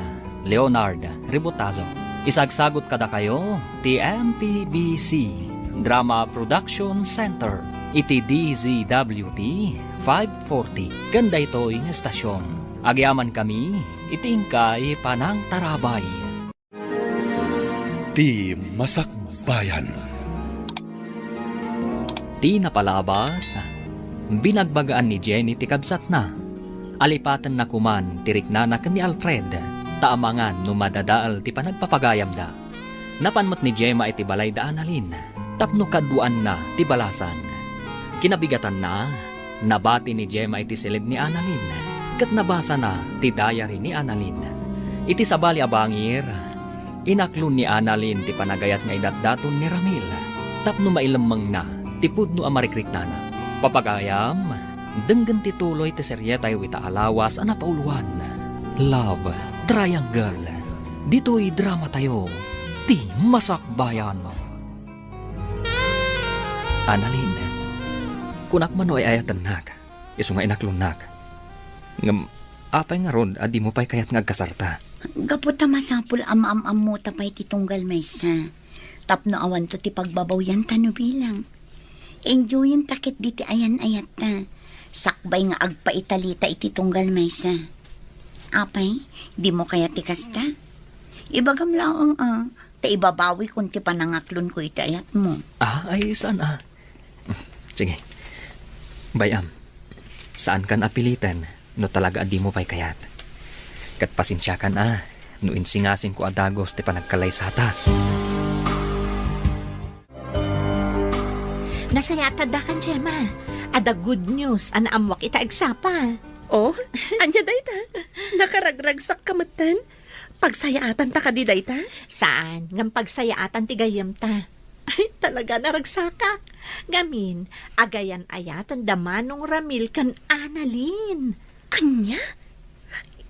Leonard Rebotazo. Isagsagut kadakayo ti M P B C Drama Production Center iti D Z W T five forty ken daytoy nga estasion. Agyamankami iti inkay panangtarabay. Ti Masakbayan. Ti napalabas, binagbagaan ni Jenny ti kabsatna. Alipatenna koman ti riknana ken ni Alfred, ta amangan no madadael ti panagpapagayamda. Napan met ni Gemma iti balay da Annalyn tapno kaduaanna ti balasan. Kinabigatanna, nabati ni Gemma iti siled ni Annalyn, ket nabasana ti diary ni Annalyn. Iti sabali a bangir, inaklon ni Annalyn ti panagayat nga idatdaton ni Ramil tapno mailemmengna ti pudno a marikriknana. Papagayam, denggen ti tuloy ti serietayo ita a lawas a napauluan, Love Triangle. Ditoy dramatayo, ti Masakbayan. Annalyn, kunak man no ay-ayatennak, isu nga inaklonnak. Ngem, apay ngarud a dimo pay kayat nga agkasarta? Gapu ta masapul a maam-ammota pay ti tunggal maysa. Tapno awanto ti pagbabawianta no bilang. Enjoyenta ketdi ti ayan-ayatta. Sakbay nga agpaitalita iti tunggal maysa. Apay, dimo kayat ti kasta? Ibagam laeng a, ta ibabawikon ti panangaklonko iti ayatmo. Ah, ay, saan a? Sige. Bay-am, saankan a piliten no talaga a dimo pay kayat. Ket pasensiakan a no insingasingko a dagus ti panagkallaysata. Nasayaat adda kan, Gemma. Adda good news a naammoak ita agsapa. Oh, ania dayta? Nakaragragsakka metten? Pagsayaatanta kadi dayta? Saan, ngem pagsayaatan ti gayyemta. Ay, talaga, naragsakak. Ngamin, agayan-ayaten da Manong Ramil ken Annalyn. Ania?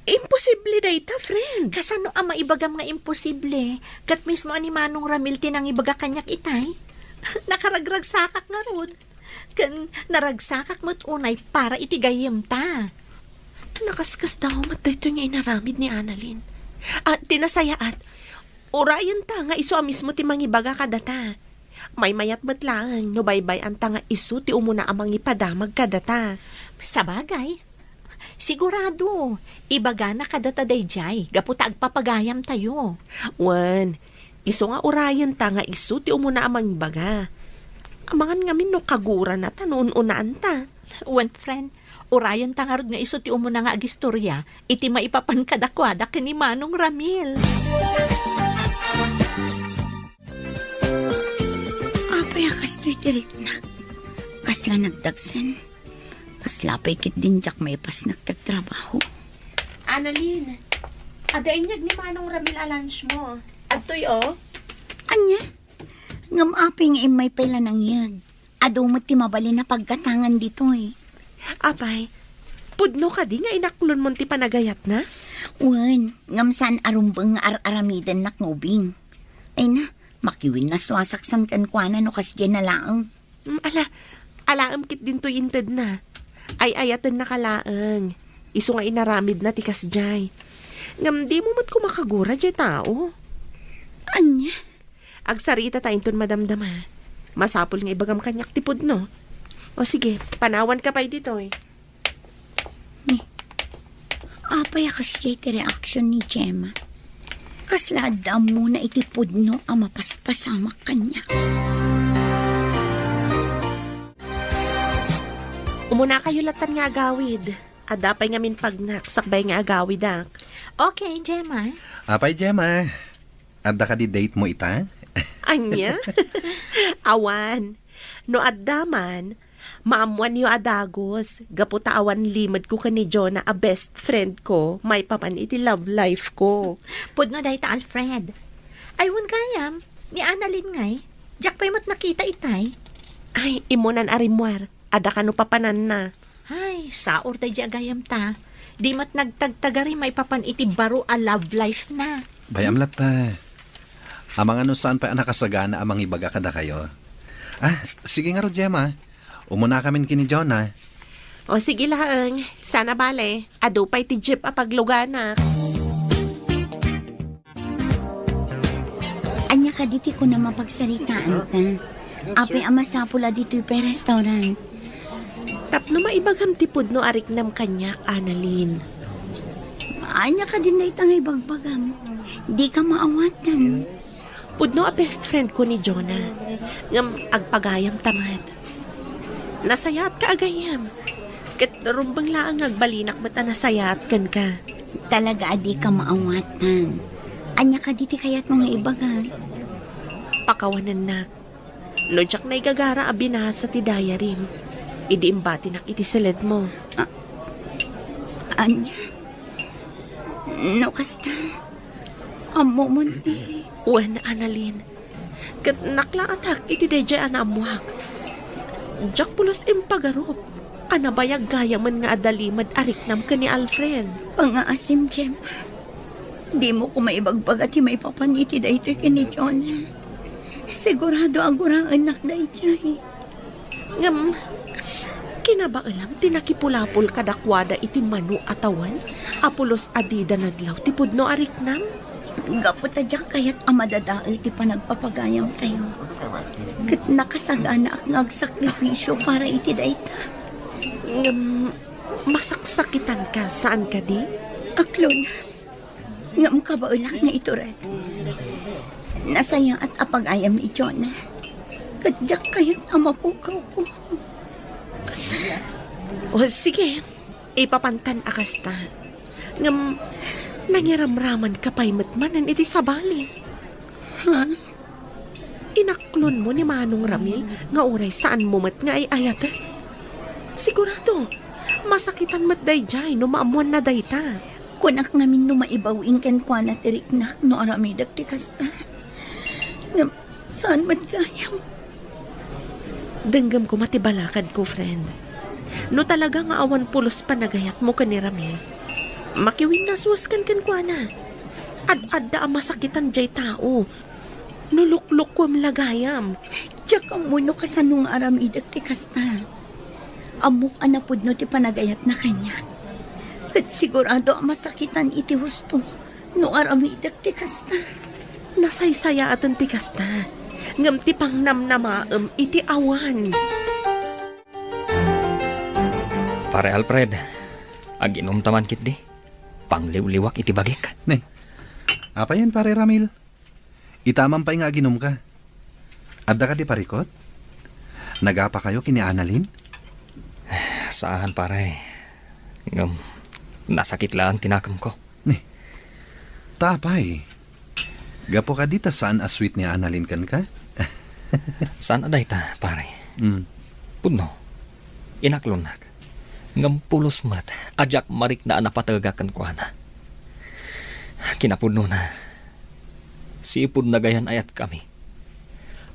Imposible dayta, friend. Kasano a maibagam nga imposible? Ket mismo a ni Manong Ramil ti nangibaga kaniak itay. Nakaragragsakak ngarud. Ken naragsakak met unay para iti gayyemta. Nakaskasdaaw met daytoy nga inaramid ni Annalyn. Ah, ti nasayaat, urayenta nga isu a mismo ti mangibaga kadata. Maymayat met laeng no baybay-anta nga isu ti umuna a mangipadamag kadata. Sabagay, sigurado, ibagana kadata daydiay gapu ta agpapagayamtayo. Wen, isu nga urayenta nga isu ti umuna a mangibaga. Amangan ngamin no kagurana ta no un-unaanta. Wen, friend, urayenta ngarud nga isu ti umuna nga agistoria iti maipapan kadakuada ken ni Manong Ramil. Apay a kastoy ti riknak? Kasla nagdagsen. Kasla pay ketdin diak maipasnek ti agtrabaho. Annalyn, adda inyeg ni Manong Ramil a lunch mo. Adtoy, oh. Ania? Ngem apay nga immay pay la nangyeg? Adu met ti mabalin a paggatangan ditoy. Apay, pudno kadi nga inaklonmon ti panagayatna? Wen, ngem saan a rumbeng nga ar-aramidennak nga ubing. Ay na, makiwin a suasaksan kenkuana no kasdiay na laeng. Mm, ala, alaem ketdin toy intedna. Ay-ayatennaka laeng. Isu nga inaramidna ti kasdiay. Ngem dimo met koma kagura diay tao. Ania? Agsaritata inton madamdama. Masapul nga ibagam kaniak ti pudno. O sige, panawanka pay ditoy. Ni, apay a kasdiay ti reaksyon ni Gemma? Kasla adda ammona iti pudno a mapaspasamak kaniak. Umunakayo lattan nga agawid. Adda pay ngamin pagnak, sakbay nga agawidak. Okay, Gemma. Apay, Gemma? Adda kadi date mo ita? Ania? Awan. No adda man, maammoanyo a dagus, gapu ta awan limedko ken ni Jonah a best friend ko, maipapan iti love life ko. Pudno dayta, Alfred. Ay, wen gayam, ni Annalyn ngay, diak pay met nakita itay. Ay, immunan a rimmuar. Adda kano papananna. Ay, saor daydi a gayamta. Di met nagtagtagari maipapan iti baro a love life na. Bay-am latta. Amangan no saan pay a nakasagana a mangibaga kadakayo. Ah, sige ngarud, Gemma. Umunakamin ken ni Jonah. O, sige laeng. Saan a bale, adu pay ti jeep a pagluganak. Ania kadi ti kunam a pagsaritaanta? Apay a masapul a ditoy pay restaurant? Tapno maibagam ti pudno a riknam kaniak, Annalyn. Ania kadin dayta nga ibagbagam? Dika maawatan. Pudno a best friend ko ni Jonah. Ngem agpagayamta met. Nasayaatka a gayyem. Ket rumbeng laeng nga agbalinak met a nasayaat kenka. Talaga a dika maawatan. Ania kadi ti kayatmo nga ibaga? Pakawanennak. No diak naigagara a binasa ti diaryem, idi imbatinak iti seledmo. A-, ania? No kasta, ammomon ti... Wen, Annalyn. Ket naklaatak iti daydiay a naammoak. Diak pulos impagarup a nabayag gayamen nga adda limed a riknam ken ni Alfred. Pangaasim, Gemma. Dimo koma ibagbaga ti maipapan iti daytoy ken ni Jonah. Sigurado a guraennak daydiay. Ngem, kinabaelam ti nakipulapol kadakuada iti mano a tawen a pulos a dida nadlaw ti pudno a riknam? Gapu ta diak kayat a madadael ti panagpapagayamtayo. Ket nakasaganaak nga agsakripisio para iti dayta. Ngem, masaksakitanka, saan kadi? Aklon. Ngem kabaelak nga itured. Nasayaat a pagayam ni Jonah. Ket diak kayat a mapukawko. O, sige. Ipapantan a kasta. Ngem, nangiramramanka pay met manen iti sabali. Ha? Inaklonmo ni Manong Ramil nga uray saanmo met nga ay-ayaten? Sigurado, masakitan met daydiay no maammoanna dayta. Kunak ngamin no maibaw-in kenkuana ti riknak no aramidek ti kasta. Ngem saan met gayam? Denggem koma ti balakadko, friend. No talaga nga awan pulos panagayatmo ken ni Ramil, makiwinnaswaskan kenkuana. Ad-adda a masakitan diay tao. No luklukuem la gayam. Diak ammo no kasano nga aramidek ti kasta. Ammok a napudno ti panagayatna kaniak. Ket sigurado a masakitan iti husto no aramidek ti kasta. Nasaysayaaten ti kasta, ngem ti pangnamnamaem iti awan. Pare Alfred, aginomta man ketdi. Pangliwliwak iti bagik. Ne, apayen, Pare Ramil? Itamam pay nga aginumka. Adda kadi parikut? Nagapakayo ken ni Annalyn? Saan, pare. Ngem, nasakit laeng ti nakemko. Ni, ta apay? Gapu kadi ta saan a sweet ni Annalyn kenka? Saan a dayta, pare. Mm. Pudno, inaklonnak. Ngem pulos met a diak marikna a napatega kenkuana. Kinapudnona, sipud nagayan-ayatkami,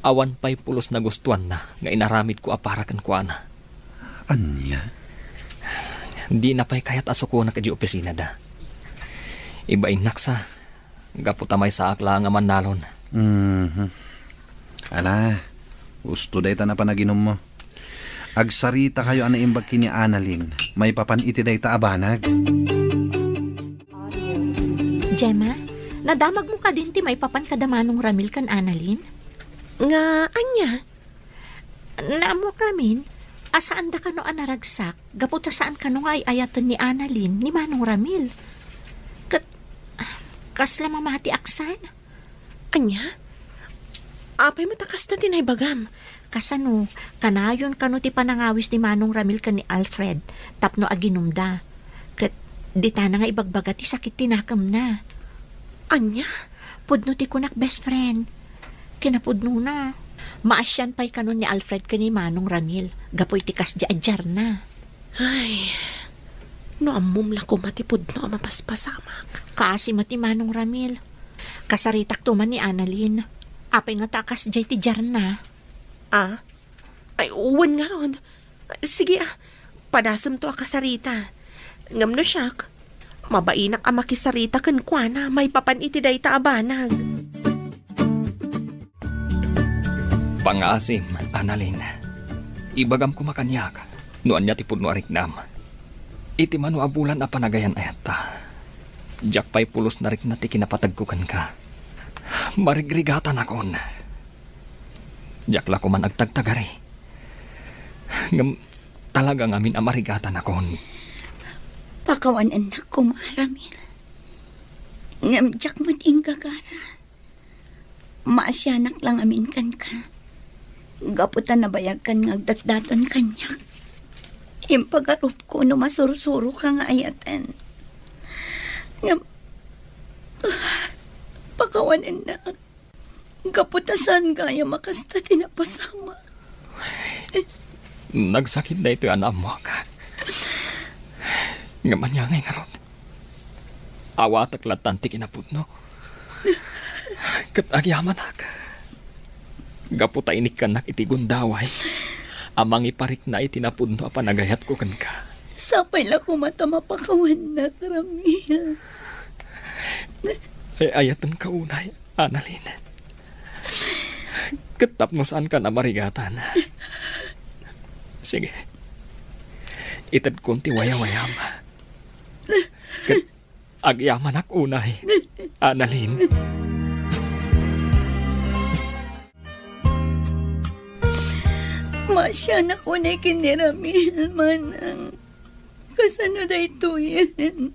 awan pay pulos nagustuanna nga inaramidko a para kenkuana. Ania? Dina pay kayat a sukonak idiay opisinada. Ibainnak sa, gapu ta maysaak laeng a mannalon. Mhm. Ala, husto dayta a panaginummo. Agsaritakayo a naimbag ken ni Annalyn maipapan iti dayta a banag. Gemma, nadamagmo kadin ti maipapan kada Manong Ramil ken Annalyn? Nga ania? Naammo ngamin a saanda kano a naragsak gapu ta saan kano nga ay-ayaten ni Annalyn ni Manong Ramil. Ket kasla mamatiak san? Ania? Apay met a kasta ti naibagam? Kasano, kanayon kano ti panangawis ni Manong Ramil ken ni Alfred tapno aginumda. Ditana nga ibagbaga ti sakit ti nakemna. Ania? Pudno ti kunak, best friend. Kinapudnona. Maasian pay kanon ni Alfred ken ni Manong Ramil gapu iti kasdi a diarna. Ay, no ammom la koma ti pudno a mapaspasamak. Kaasi met ni Manong Ramil. Kasaritakto man ni Annalyn. Apay ngata a kasdiay ti diarna? Ah? Ay, wen ngarud. Sige, ah, padasemto a kasarita. Ngem no siak, mabainak a makisarita kenkuana maipapan iti dayta a banag. Pangngaasim, Annalyn. Ibagam koma kaniak no ania ti pudno a riknam. Iti mano a bulan a panagayan-ayatta, diak pay pulos narikna ti kinapategko kenka. Marigrigatanakon. Diak la koman agtagtagari. Ngem talaga ngamin a marigatanakon. Pakawanennak koma, Ramil. Ngem diak met inggagara. Maasianak la ngamin kenka. Gapu ta nabayagkan nga agdatdaton kaniak. Impagarupko no masursuroka nga ayaten. Ngem, pakawanennak. Gapu ta saan gayam a kasta ti napasamak. Nagsakit daytoy a naammoak. Ngem ania ngay ngarud? Awatek lattan ti kinapudno. Ket agyamanak. Gapu ta inikkannak iti gundaway a mangiparikna iti napudno a panagayatko kenka. Sapay la koma ta mapakawannak, Ramil. Ay-ayatenka unay, Annalyn. Ket tapno saanka a marigatan. Sige. Itedkon ti wayawayam. Ket agyamanak unay, Annalyn. Maasianak unay ken ni Ramil, manang. Kasano daytoyen?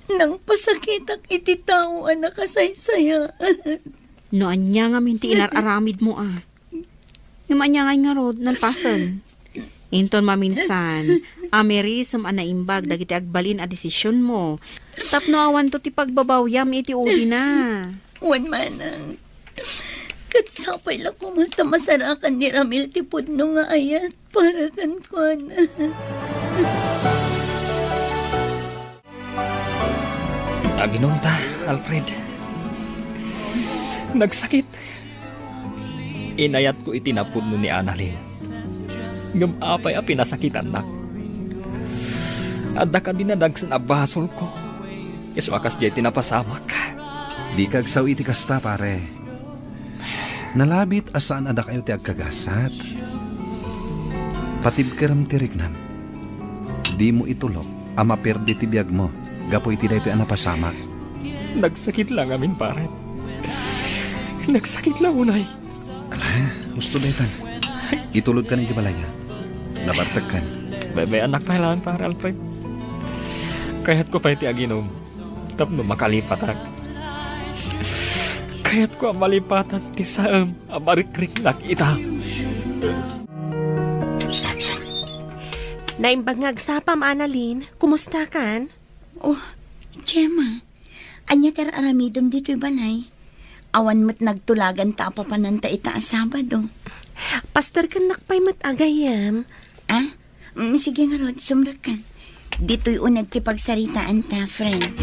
Nangpasakitak iti tao a nakasaysayaat. No ania ngamin ti inar-aramidmo a? Ngem ania ngay ngarud, nalpasen? Inton maminsan, amirisem a naimbag dagiti agbalin a desisionmo, tapno awanto ti pagbabawiam iti udina. Wen manang, ket sapay la koma ta masarakan ni Ramil ti pudno nga ayat para kenkuana. Aginonta, Alfred. Nagsakit. Inayatko iti napudno ni Annalyn. Ngem apay a pinasakitannak? Adda kadi nadagsen a basolko? Isu a kasdiay ti napasamak. Dika agsao iti kasta, pare. Nalabit a saan a dakayo ti agkagasat. Patibkerem ti riknam. Dimo itulok a maperdi ti biagmo gapu iti daytoy a napasamak. Nagsakit la ngamin, pare. Nagsakit la unay. Ala, husto daytan. Itulodkan iti balayyo. Nabartekkan. Bay-bayanak pay laeng, pare Alfred. Kayatko pay ti aginom tapno makalipatak. Kayatko a malipatan ti saem a marikriknak ita. Naimbag nga agsapam, Annalyn. Kumustakan? Oh, Gemma, ania ti ar-aramidem ditoy balay? Awan met nagtulagan ta apapananta ita a Sabado. Pasterkennak pay met a gayyem. Ah? Mm, sige ngarud, sumrekka. Ditoy uneg ti pagsaritaanta, friend.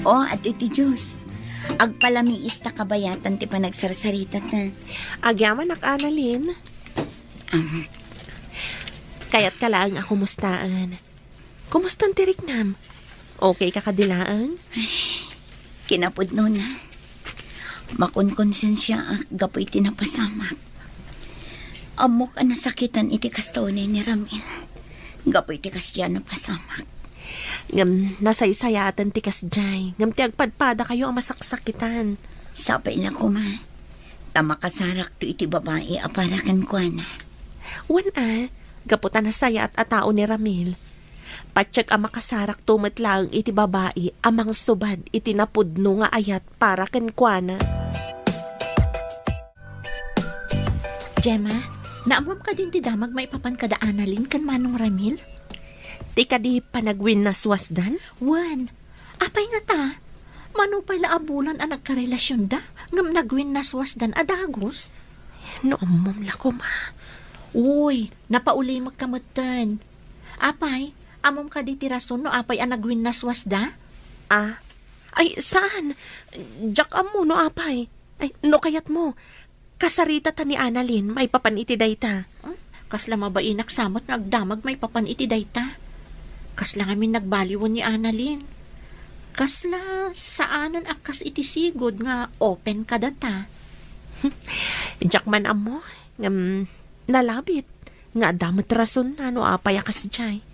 Oh, adtoy ti juice. Agpalamiis ta kabayatan ti panagsarsarita ta. Agyamanak, Annalyn. Um. Kayatka laeng a kumustaen. Kumustan ti riknam? Okay ka kadi laeng? Kinapudnona, makonkonsensiaak gapu iti napasamak. Ammok a nasakitan iti kasta unay ni Ramil gapu iti kasdiay a napasamak. Ngem nasaysayaten ti kasdiay, ngem ti agpadpadakayo a masaksakitan. Sapay la koma, ta makasarakto iti babai a para kenkuana. Wen a, gapu ta nasayaat a tao ni Ramil. Patiek a makasarakto met laeng iti babai a mangsubad iti napudno nga ayat para kenkuana. Gemma, naammom kadin ti damag maipapan kada Annalyn ken Manong Ramil? Ti kadi panagwinnaswasdan? Wen, apay ngata? Mano pay la a bulan a nagkarelasionda, ngem nagwinnaswasdan a dagus? No ammom la koma. Uy, napaulimekka metten. Apay, ammom kadi ti rason no apay a nagwinnaswasda? Ah, ay, saan. Diak ammo no apay. Ay, no kayatmo, kasaritata ni Annalyn maipapan iti dayta. Hmm? Kasla mabainak sa met nga agdamag maipapan iti dayta. Kasla ngamin nagbaliwen ni Annalyn. Kasla saanen a kas iti sigud nga open kadata. Diak man ammo, ngem nalabit nga adda met rasonna no apay a kasdiay.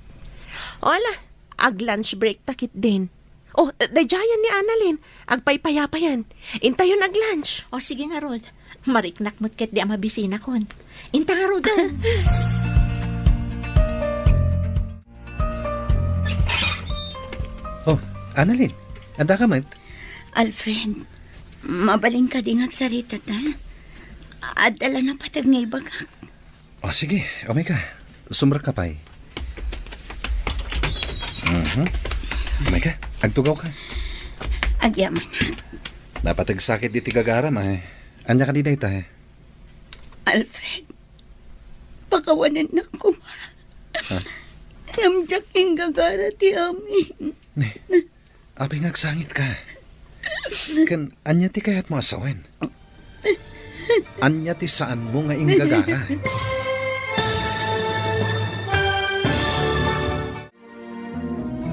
O ala, ag-lunch break ta ketdin. O, daydiayen ni Annalyn, agpaypayapayan. Intayon ag-lunch. O, sige ngarud. Mariknak met ketdi a mabisinakon. Inta ngaruden. O, Annalyn, addaka met? Alfred, mabalin kadi nga agsaritata? Adda la napateg nga ibagak. O, sige, umayka. Sumrekka pay. Mhm. Umayka, agtugawka. Agyamanak. Napateg sakit iti gagaram, ay. Ania kadi dayta, eh? Alfred, pakawanennak koma. Ha? Ngem diak inggagara ti amin. Ne, apay nga agsangitka? Ken ania ti kayatmo a sawen? Ania ti saanmo nga inggagara?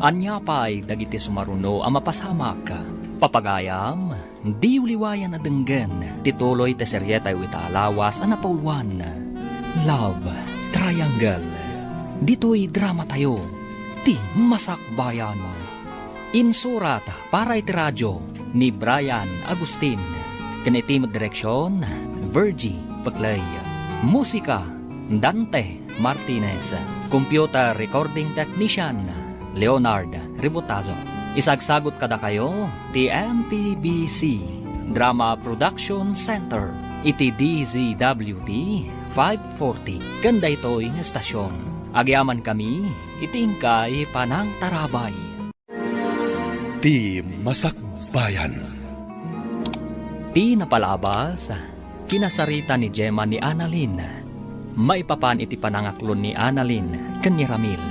Ania pay dagiti sumaruno a mapasamak? Papagayam, diyo liwayan a denggen ti tuloy ti serietayo ita a lawas a napauluan, Love Triangle. Ditoy dramatayo, ti Masakbayan. Insurat para iti radio ni Brian Agustin, ken iti met direksion, Virgie Peclay. Musika, Dante Martinez. Computer recording technician, Leonard Ributazo. Isagsagut kadakayo ti M P B C Drama Production Center iti D Z W T five forty ken daytoy nga estasion. Agyamankami iti inkay panangtarabay. Ti Masakbayan. Ti napalabas, kinasarita ni Gemma ni Annalyn maipapan iti panangaklon ni Annalyn ken ni Ramil.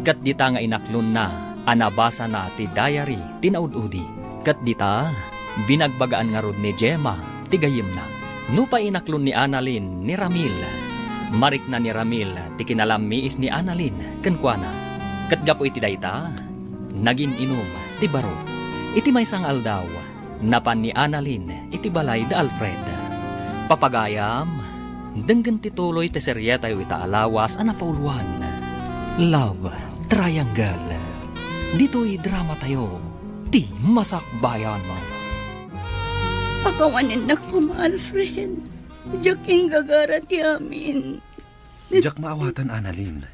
Ket dita nga inaklonna a nabasana ti diary ti naud-udi. Ket dita, binagbagaan ngarud ni Gemma ti gayyemna. Nupay inaklon ni Annalyn ni Ramil, marikna ni Ramil ti kinalammiis ni Annalyn kenkuana. Ket gapu iti dayta, nagin-inum ti baro. Iti maysa nga aldaw, napan ni Annalyn iti balay da Alfred. Papagayam, denggen ti tuloy ti serietayo ita a lawas a napauluan, Love Triangle. Ditoy dramatayo, ti Masakbayan. Pakawanennak koma, Alfred. Diak inggagara ti amin. Diak maawatan, Annalyn.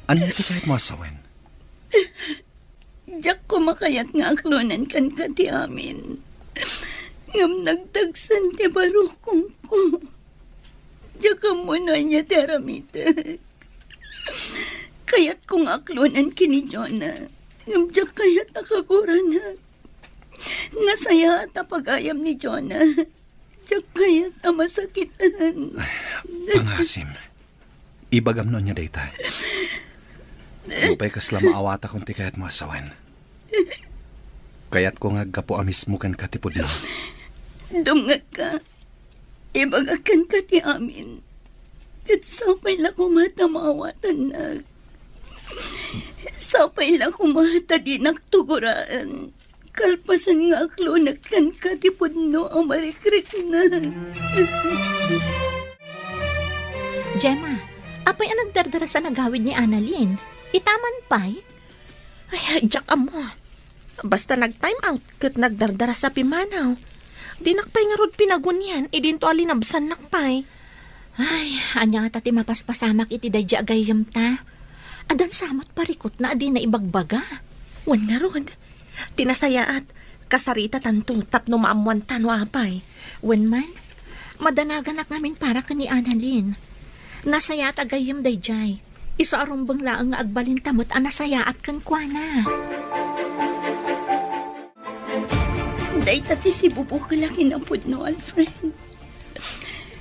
Ania ti kayatmo a sawen? Diak koma kayat nga aklonen kenka ti amin. Ngem nagtagsen ti baro kenkuana. Diak ammo no ania ti aramidek. Kayatko nga aklonen ken ni Jonah. Ngem diak kayat a kaguranak. Nasayaat a pagayam ni Jonah. Diak kayat a masakitan. Ay, pangasim. Ibagam no ania dayta. Nupay kasla maawatakon ti kayatmo a sawen, kayatko nga aggapu a mismo kenka ti pudno. Dumngegka. Ibagak kenka ti amin. Ket sapay la koma ta maawatannak. Sapay la koma ta dinak tugoraen. Kalpasan nga aklonek kenka ti pudno a marikriknak. Gemma, apay a nagdardarasa a nagawid ni Annalyn? Itaman pay? Ay, diak ammo. Basta nag-time out ket nagdardarasa a pimmanaw. Dinak pay ngarud pinagunian idinto a linabsannak pay. Ay, ania ngata ti mapaspasamak iti daydi a gayyemta? Addan sa met parikutna a dina ibagbaga. Wen ngarud, ti nasayaat, kasaritatanto tapno maammoanta no apay. Wen man, madanaganak ngamin para ken ni Annalyn. Nasayaat a gayyem daydiay. Isu a rumbeng laeng nga agbalinta met a nasayaat kenkuana. Dayta ti sibubukel a kinapudno, Alfred.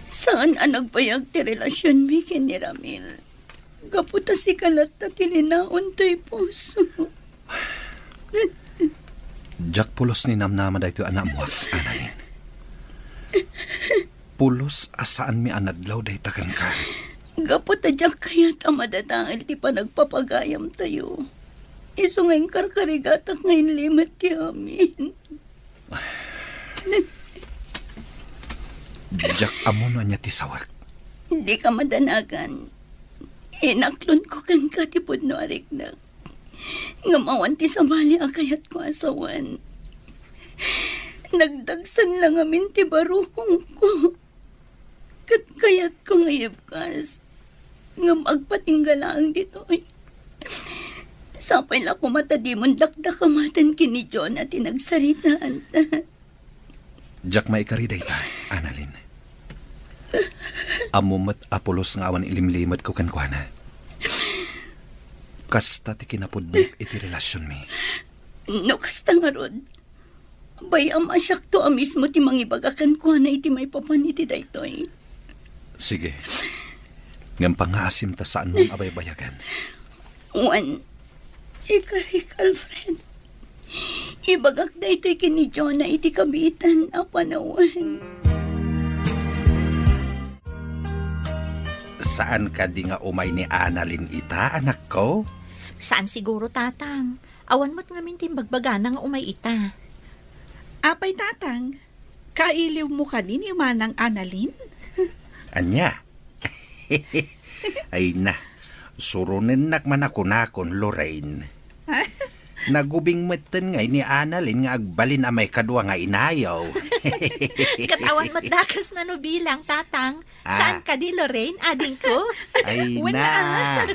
Saan a nagbayag ti relasionmi ken ni Ramil. Gapu ta sika latta ti linaon toy puso. Diak pulos ni namnama daytoy a naammoak, Annalyn. Pulos a saanmi a nadlaw dayta kenka. Gapu ta diak kayat a madadael ti panagpapagayamtayo. Isu nga inkarkarigatak nga inlimet ti amin. Diak ammo no ania ti sawek. Dika madanagan. Inaklonko kenka ti pudno a riknak. Ngem awan ti sabali a kayatko a sawen. Nagdagsen la ngamin ti barukongko. Ket kayatko nga ibkas. Ngem agpatingga laeng ditoy. Sapay la koma ta dimon dakdakamaten ken ni Jonah ti nagsaritaanta. Diak maikari dayta, Annalyn. Ammom met a pulos nga awan ilimlimetko kenkuana. Kasta ti kinapudnok iti relasionmi. No kasta ngarud, bay-am a siakto a mismo ti mangibaga kenkuana iti maipapan iti daytoy. Sige. Ngem pangngaasim ta saanmon a baybayagan. Wen, ikarik, Alfred. Ibagak daytoy ken ni Jonah iti kabiitan a panawen. Saan kadi nga umay ni Annalyn ita, anakko? Saan siguro, Tatang. Awan met ngamin ti imbagbagana nga umay ita. Apay, Tatang, kailiwmo kadi ni Manang Annalyn? Ania? Ay na, suronennak man a kunakon, Lorraine. Nagubing metten ngay ni Annalyn nga agbalin a maikadua nga inayo. Ket awan met dakes nano bilang, Tatang. Ah. Saan kadi, Lorraine, adingko? Ay na.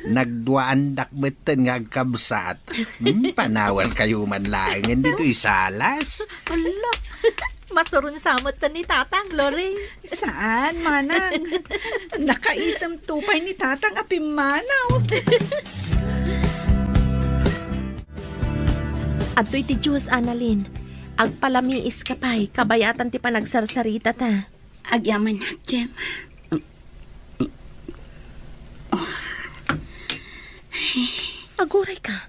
Nagduaandak metten nga agkabsat. Hmm, panawan kayo man laengen ditoy salas. Hala, masuron sa met ni Tatang, Lorraine. Saan, Manang? Nakaisem to pay ni Tatang a pimmanaw. Adtoy ti juice, Annalyn. Agpalamiis ka pay, kabayatan ti panagsarsaritata. Agyamanak, Gemma. Aguray ka.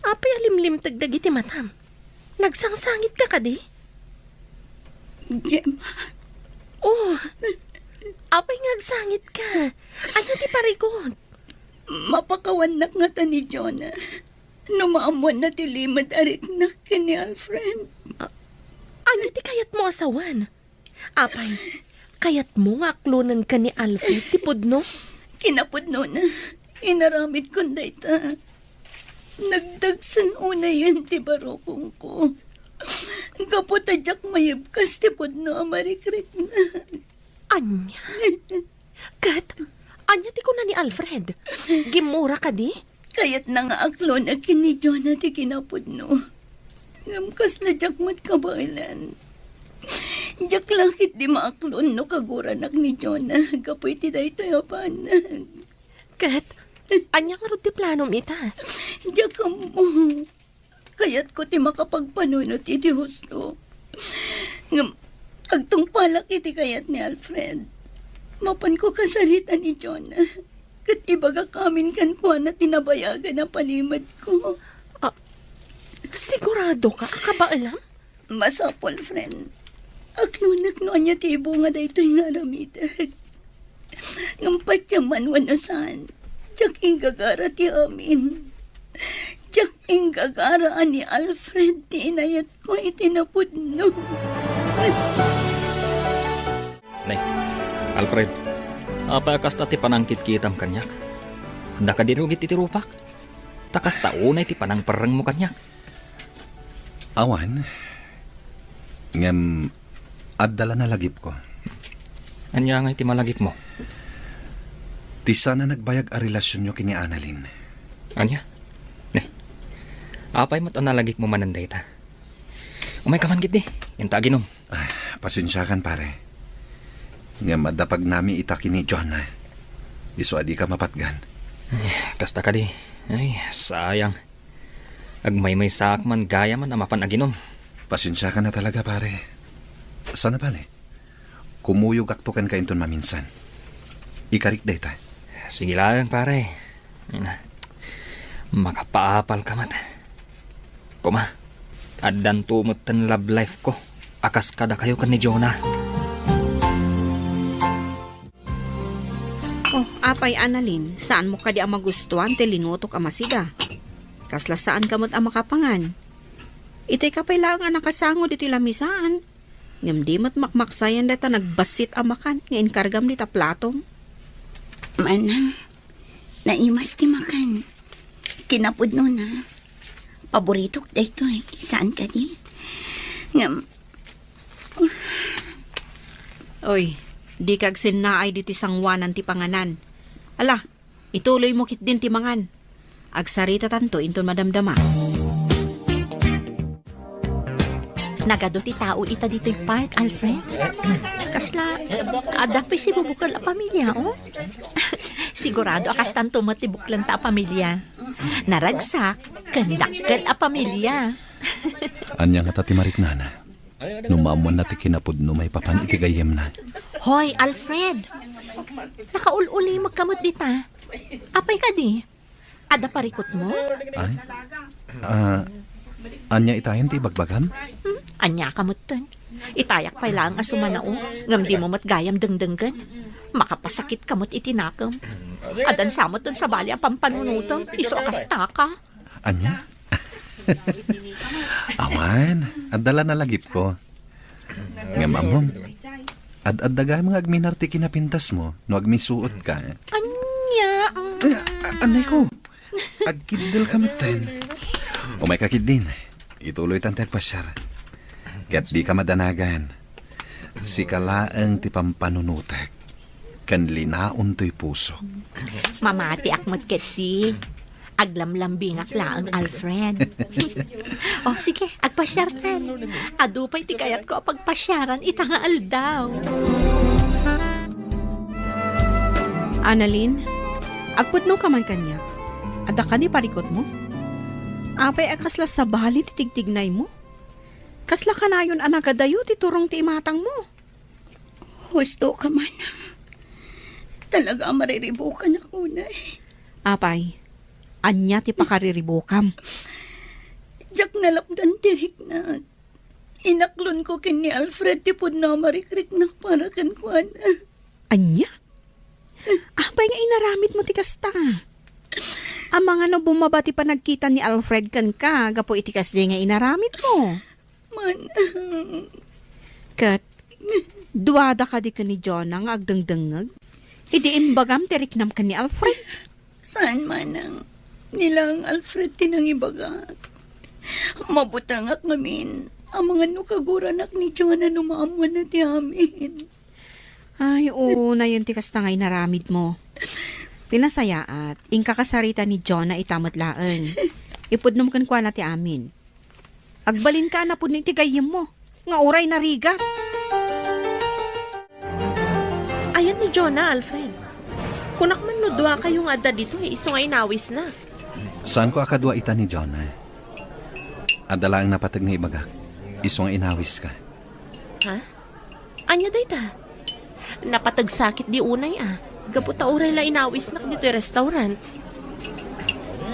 Apay a limlimteg dagiti matam? Nagsangsangit ka kadi? Gemma. Oh, apay nga agsangit ka? Ania ti parigot? Mapakawannak ngata ni Jonah no maammoanna ti limed a riknak ken ni Alfred. A-, ania ti kayatmo a sawen? Apay, kayatmo nga aklonenka ni Alfred ti pudno? Kinapudnona, inaramidkon dayta. Nagdagsen unayen ti barukongko. Gapu ta diak maibkas ti pudno a marikriknak. Ania? Ket, ania ti kuna ni Alfred? Gimmura kadi? Kayatna nga aklonek ken ni Jonah ti kinapudno. Ngem kasla diak met kabaelan. Diak la ketdi maaklon no kaguranak ni Jonah gapu iti daytoy a banag. Ket, ania ngarud ti planom ita? Diak ammo. Kayatko ti makapagpanunot iti husto. Ngem, agtungpalak iti kayat ni Alfred. Mapanko kasarita ni Jonah. Ket ibagak amin kenkuana ti nabayagan a palimedko. Ah, sigurado ka a kabaelam? Masapul, friend. Aklonek no ania ti ibunga daytoy nga aramidek. Ngem patiemman wenno saan, diak inggagara ti amin. Diak inggagara a ni Alfred ti inayatko iti napudno. Nay, Alfred, apay a kasta ti panangkitkitam kaniak? Adda kadi rugi iti rupak? Ta kasta unay ti panangperrengmo kaniak. Awan. Ngem, adda la nalagipko. Ania ngay ti malagipmo? Ti saan a nagbayag a relasionyo ken ni Annalyn. Ania? Ne. Apay met a nalagipmo manen dayta? Umayka man ketdi. Inta aginom. Ah, pasensiakan, pare. Ngem adda pagnami ita ken ni Jonah. Isu a dika mapatgan. Ay, kasta kadi. Ay, sayang. Agmaymaysaak man gayam a mapan aginom. Pasensiakan a talaga, pare. Sana bale, kumuyogakto kenka inton maminsan. Ikarik dayta. Sige laeng, pare. Ay na. Makapaapalka met. Koma, addanto metten love life ko a kas kadakayo ken ni Jonah. Oh, apay, Annalyn, saanmo kadi a magustuan ti linutok a masiga? Kasla saanka met a makapangan. Itayka pay laeng a nakasango ditoy lamisaan. Ngem di met makmaksayan dayta nagbassit a makan nga inkargam dita platom. Manang, naimas ti makan. Kinapudnona. Paboritok daytoy. Saan kadi? Ngem, Oy, dika agsennaay ditoy sangoanan ti panganan. Ala, ituloymo ketdin ti mangan. Agsaritatanto inton madamdama. Nagadu ti tao ita ditoy park, Alfred. Kasla, adda pay sibubukel a pamilia, oh? Sigurado a kastanto met ti buklenta a pamilia. Naragsak, ken dakkel a pamilia. Ania ngata ti mariknana? No maammoanna ti kinapudno maipapan iti gayyemna. Hoy, Alfred! Nakaul-ulimekka met dita. Apay kadi? Adda parikutmo? Ay? Ah, ania itayen ti ibagbagam? Hmm? Ania ka metten? Itayak pay laeng a sumanao, ngem dimo met gayam dengdenggen. Makapasakitka met iti nakem. Addan sa metten sabali a pampanunotem, isu a kastaka. Ania? Awan, adda la nalagipko. Ngem ammom, ad-adda gayam nga agminar ti kinapintasmo no agmisuotka. Ania? Mm. A-, anay ko. Agkiddelka metten. Umayka ketdin. Ituloytan ti agpasiar. Ket dika madanagan. Sika laeng ti pampanunotek ken linaon toy pusok. Mamatiak met ketdi. Aglamlambingak laeng, Alfred. Oh, sige, agpasiartan. Adu pay ti kayatko a pagpasiaran ita nga aldaw. Annalyn, agpudnoka man kaniak. Adda kadi parikutmo? Apay a kasla sabali ti tigtignaymo? Kasla kanayon a nagadayo ti turong ti imatangmo? Husto ka, manang. Talaga a mariribukanak unay. Apay, ania ti pakariribukam? Diak nalapdan ti riknak. Inaklonko ken ni Alfred ti pudno a marikriknak para kenkuana. Ania? Apay nga inaramidmo ti kasta? Amangan no bumaba ti panagkita ni Alfred kenka gapu iti kasdiay nga inaramidmo? Manang. Ket, duada kadi ken ni Jonah nga agdengdengngeg idi imbagam ti riknam ken ni Alfred? Saan, manang. Ni laeng Alfred ti nangibagak. Mabutengak ngamin. Amangan no kaguranak ni Jonah no maammoanna ti amin. Ay, oo, nayon ti kasta nga inaramidmo. Ti nasayaat, inka kasarita ni Jonah ita met laeng. Ipudnom kenkuana ti amin. Agbalinka a napudno iti gayyemmo, nga uray narigat. Ayan ni Jonah, Alfred. Kunak man no duakayo nga adda ditoy, isu nga inawisna. Saanko a kadua ita ni Jonah. Adda laeng napateg nga ibagak, isu nga inawiska. Ha? Ania dayta? Napateg sakit di unay a. Gapu ta uray la inawisnak ditoy restaurant.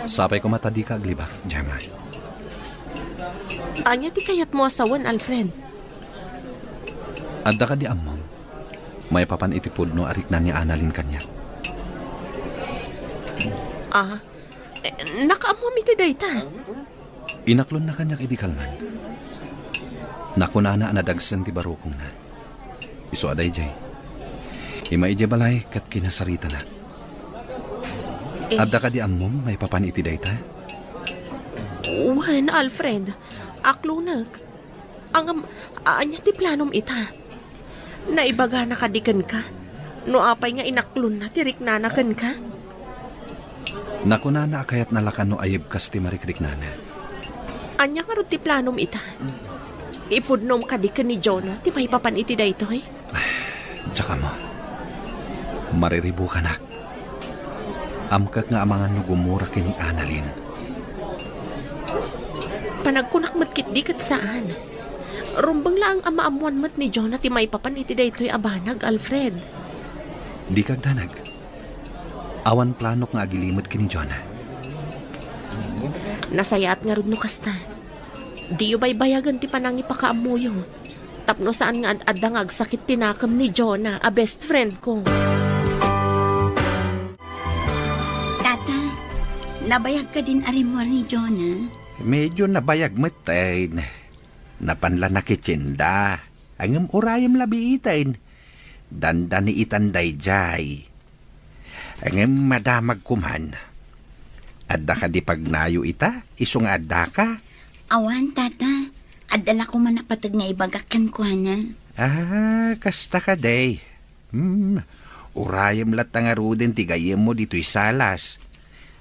Sapay koma ta dika aglibak, Gemma. Ania ti kayatmo a sawen, Alfred? Adda kadi ammom, maipapan iti pudno a rikna ni Annalyn kaniak. Ah, eh, nakaammom iti dayta? Inaklonna kaniak idi kalman. Nakunana a nadagsen ti barukongna. Isu a daydiay. Ima idiay balay ket kinasaritanak. Eh. Adda kadi ammom maipapan iti dayta? Wen, Alfred. Aklonek. Ngem, ania ti planom ita? Naibagana kadi kenka no apay nga inaklonna ti riknana kenka? Nakunana a kayatna la kano a yibkas ti marikriknana. Ania ngarud ti planom ita? Ipudnom kadi ken ni Jonah ti maipapan iti daytoy? Diak ammo. Mariribukanak. Amkak nga amangan no gumura ken ni Annalyn. Panagkunak met ketdi ket saan. Rumbeng laeng a maammoan met ni Jonah ti maipapan iti daytoy a banag, Alfred. Dika agdanag. Awan planok nga agilimed ken ni Jonah. Nasayaat ngarud no kasta. Diyo baybayagen ti panangipakaammoyo. Tapno saan nga ad-adda nga agsakit ti nakem ni Jonah a best friend ko. Tata, nabayag kadin a rimmuar ni Jonah? Medyo nabayag metten. Napan la nakitienda. Ngem urayem la biiten. Dandani itan daydiay. Ngem madamag koman. Adda kadi pagnayo ita, isu nga addaka? Awan, Tata. Adda la koman a pateg nga ibagak kenkuana. Ah, kasta kadi. Hmm, urayem latta ngaruden ti gayyemmo ditoy salas.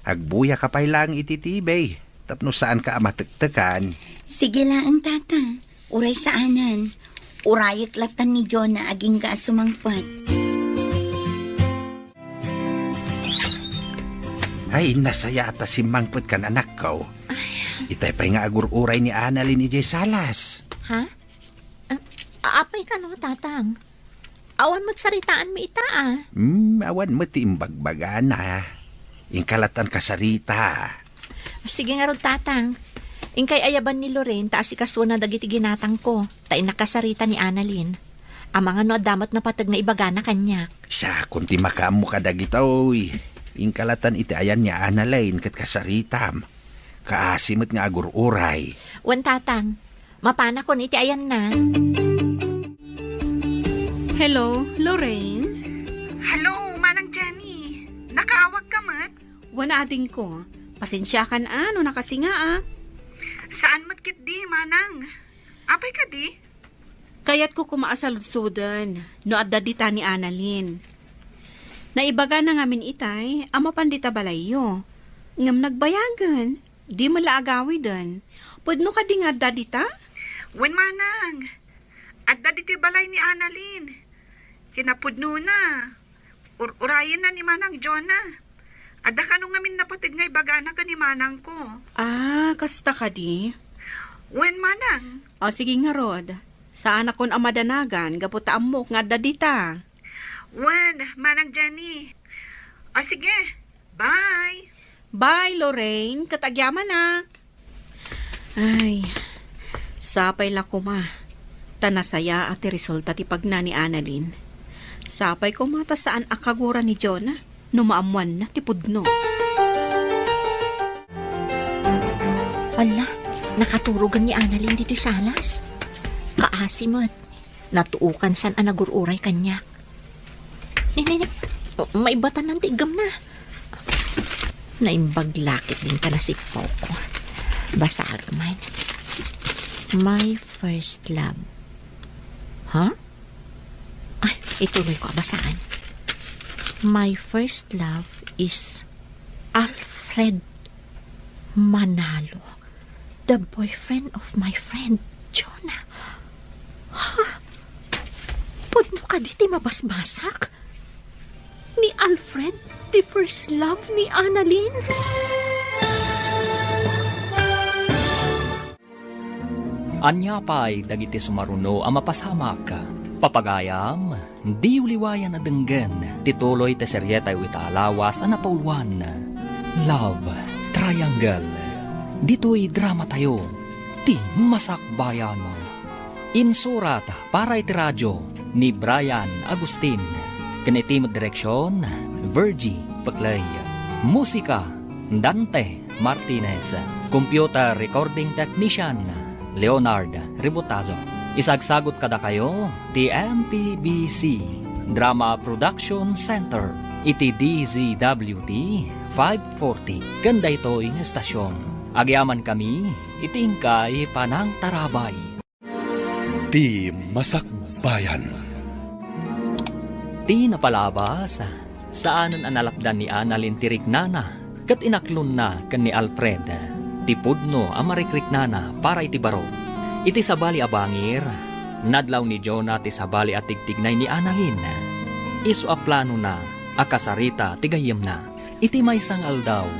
Agbuyaka pay laeng iti T V, tapno saanka a matektekan. Sige laeng, Tata. Uray saanen. Urayek latta ni Jonah agingga a sumangpet. Ay, nasayaat a simmangpetkan, anakko. Itay pay nga agur-uray ni Annalyn idiay salas. Ha? Ah, apay kano, Tatang? Awan met saritaanmi ita, a. Hmm, awan met ti imbagbagana. Inka lattan kasarita. Sige ngarud, Tatang. Inkay ayaban ni Lorraine ta asikasuona dagiti ginatangko, ta innak kasarita ni Annalyn. Amangan no adda met napateg nga ibagana kaniak. Siakon ti makaammo kadagitoy. Inka lattan iti ayan ni Annalyn ket kasaritam. Kaasi met nga agur-uray. Wen, Tatang. Mapanakon iti ayanna. Hello, Lorraine? Hello, Manang Jenny. Nakaawagka met? Wen, adingko. Pasensiakan a no nakasingaak. Saan met ketdi, Manang? Apay kadi? Kayatko koma a saludsoden no adda dita ni Annalyn. Naibagana ngamin itay a mapan dita balayyo. Ngem nagbayagen. Di met la agawiden. Pudno kadi nga adda dita? Wen, Manang. Adda ditoy balay ni Annalyn. Kinapudnona. Ur-urayenna ni Manang Jonah. Adda kano ngamin napateg nga ibagana ken ni manangko. Ah, kasta kadi? Wen, Manang. O, sige ngarud. Saanakon a madanagan gapu ta ammok nga adda dita. Wen, Manang Jenny. O, sige. Bye! Bye, Lorraine. Ket agyamanak. Ay, sapay la koma ta nasayaat ti resulta ti pagna ni Annalyn. Sapay koma ta saan a kagura ni Jonah no maammoanna ti pudno. Ala, nakaturogen ni Annalyn ditoy salas. Kaasi met. Natuokan saan a nagur-uray kaniak. Ni, ni, ni. Maibatan ti iggemna. Naimbag la ketdin ta nasippawko. Basaek man. My first love. Ha? Ay, ituloyko a basaan. My first love is Alfred Manalo. The boyfriend of my friend, Jonah. Ha? Pudno kadi ti mabasbasak? Ni Alfred, the first love ni Annalyn? Ania pay dagiti sumaruno a mapasamak? Papagayam, diyo liwayan a denggen ti tuloy ti serietayo ita a lawas a napauluan, Love Triangle. Ditoy dramatayo, ti Masakbayan. Insurat para iti radio ni Brian Agustin, ken iti met direksion, Virgie Peclay. Musika, Dante Martinez. Computer recording technician, Leonard Ributazo. Isagsagut kadakayo ti M P B C Drama Production Center iti D Z W T five forty ken daytoy nga estasion. Agyamankami iti inkay panangtarabay. Ti Masakbayan. Ti napalabas, saanen a nalapdan ni Annalyn ti riknana ket inaklonna ken ni Alfred ti pudno a marikriknana para iti baro. Iti sabali a bangir, nadlaw ni Jonah ti sabali a tigtignay ni Annalyn. Isu a planona a kasarita ti gayyemna. Iti maysa nga aldaw,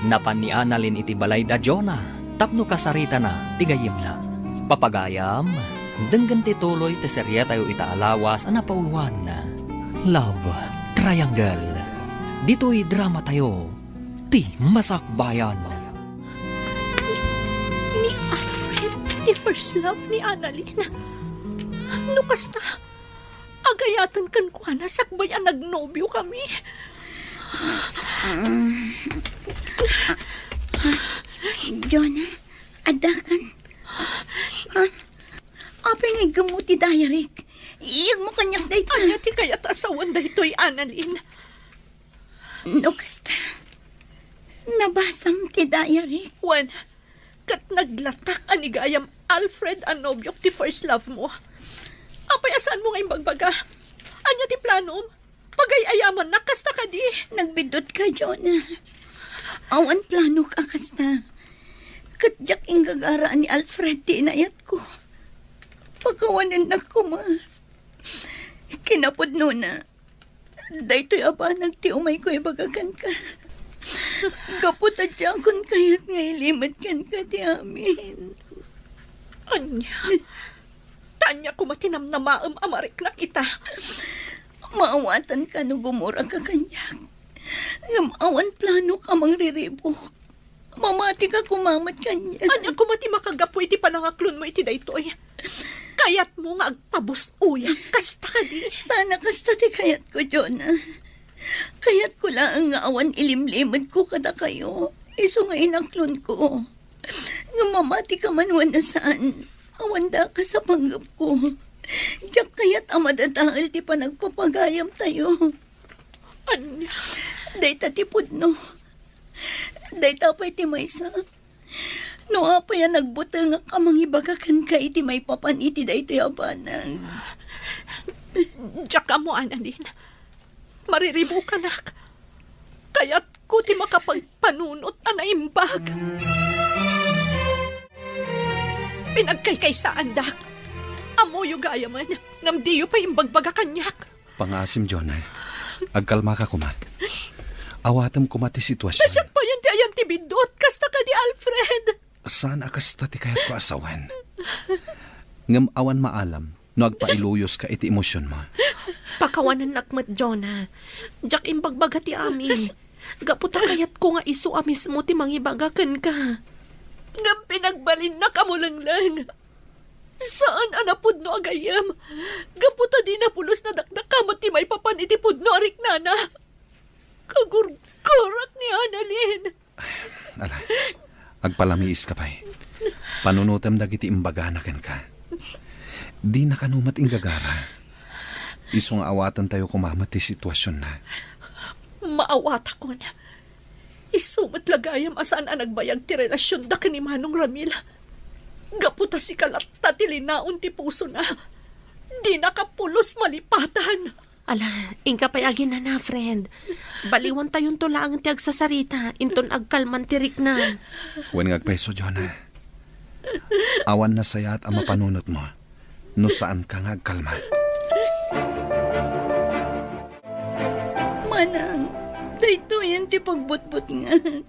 napan ni Annalyn iti balay da Jonah tapno kasaritana ti gayyemna. Papagayam, denggen ti tuloy ti serietayo ita a lawas a napauluan, Love Triangle. Ditoy dramatayo, ti masakbayan. Ni Alfred, ti first love ni Annalyn. No kasta, agayatan kenkuana sakbay a nagnobiokami. Jonah, addakan. Ah, apay nga iggemmo ti diaryk? Iyegmo kaniak dayta. Ania ti kayat a sawen daytoy, Annalyn? No kasta, nabasam ti diaryk. Wen, ket naglatak a ni gayam Alfred a nobiok ti first love mo. Apay a saanmo nga imbagbaga? Ania ti planom? Pagay-ayamannak kasta kadi? Nagbiddut ka, Jonah. Awan planok a kasta. Ket diak inggagara a ni Alfred ti inayatko. Pakawanennak koma. Kinapudnona, daytoy a banag ti umayko ibaga kenka. Gapu ta diakon kayat nga ilimed kenka ti amin. Ania? Ta ania koma ti namnamaem a mariknak ita? Maawatanka no gumuraka kaniak. Ngem awan planok a mangriribuk. Mamatika koma met kaniak. Ania koma ti makagapu iti panangaklonmo iti daytoy? Kayatmo nga agpabusuyak kasta kadi? Saan a kasta ti kayatko, Jonah. Kayatko laeng nga awan ilimlimedko kadakayo, isu nga inaklonko. Ngem mamatika man wenno saan, awan dakes a panggepko. Diak kayat a madadael ti panagpapagayamtayo. Ania? Dayta ti pudno. Dayta pay ti maysa. No apay a nagbutengak a mangibaga kenka iti maipapan iti daytoy a banag. Diak ammo, Annalyn. Mariribukanak. Kayatko ti makapagpanunot a naimbag. Pinagkaykaysaandak. Ammoyo gayamen, ngem diyo pay imbagbaga kaniak. Pangaasim, Jonah. Agkalmaka koma. Awatem koma ti sitwasion. Siak payen ti ayan ti biddut, kasta kadi, Alfred. Saan a kasta ti kayatko a sawen. Ngem awan maalam no agpailuyoska iti emosionmo. Pakawanennak met, Jonah. Diak imbagbaga ti amin. Gapu ta kayatko nga isu a mismo ti mangibaga kenka. Ngem pinagbalinnak a mulengleng. Saan a napudno a gayyem. Gapu ta dina pulos nadakdakama ti maipapan iti pudno a riknana. Kagurgurak ni Annalyn. Ala, agpalamiiska pay. Panunotem dagiti imbagana kenka. Dina kano met inggagara. Isu nga awatentayo koma met ti situasionna. Maawatakon. Isu met la gayam a saan a nagbayag ti relasionda ken ni Manong Ramil. Gapu ta sika latta ti linaon ti pusona. Dinaka pulos malipatan. Ala, inka pay aginana, friend. Baliwantayonto laeng ti agsasarita, inton agkalman ti riknam. Wen nga agpayso, Jonah. Awan nasayaat a mapanunotmo no saanka nga agkalma. Manang, daytoyen ti pagbutbutngan.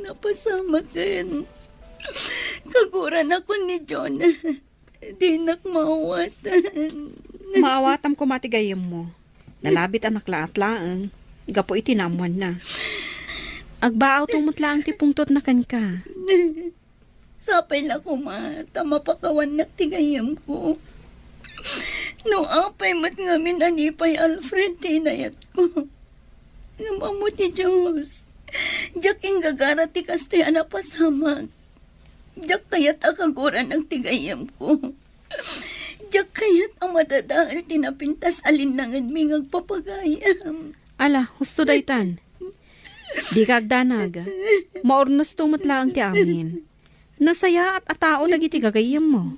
Napasamaken. Kaguranakon ni Jonah. Dinak maawatan. Maawatam koma ti gayyemmo. Nalabitanak laat laeng gapu iti naammoanna. Agbaawto met laeng ti pungtotna kenka. Sapay la koma ta mapakawannak ti gayyemko. No apay met ngamin a ni pay Alfred ti inayatko. Ngem ammo ti Dios, diak inggagara ti kastoy a napasamak. Diak kayat a kaguranak ti gayyemko. Diak kayat a madadael ti napintas a linnangenmi nga agpapagayam. Ala, husto daytan. Dika agdanag. Maurnosto met laeng ti amin. Nasayaat a tao dagiti gagayyemmo.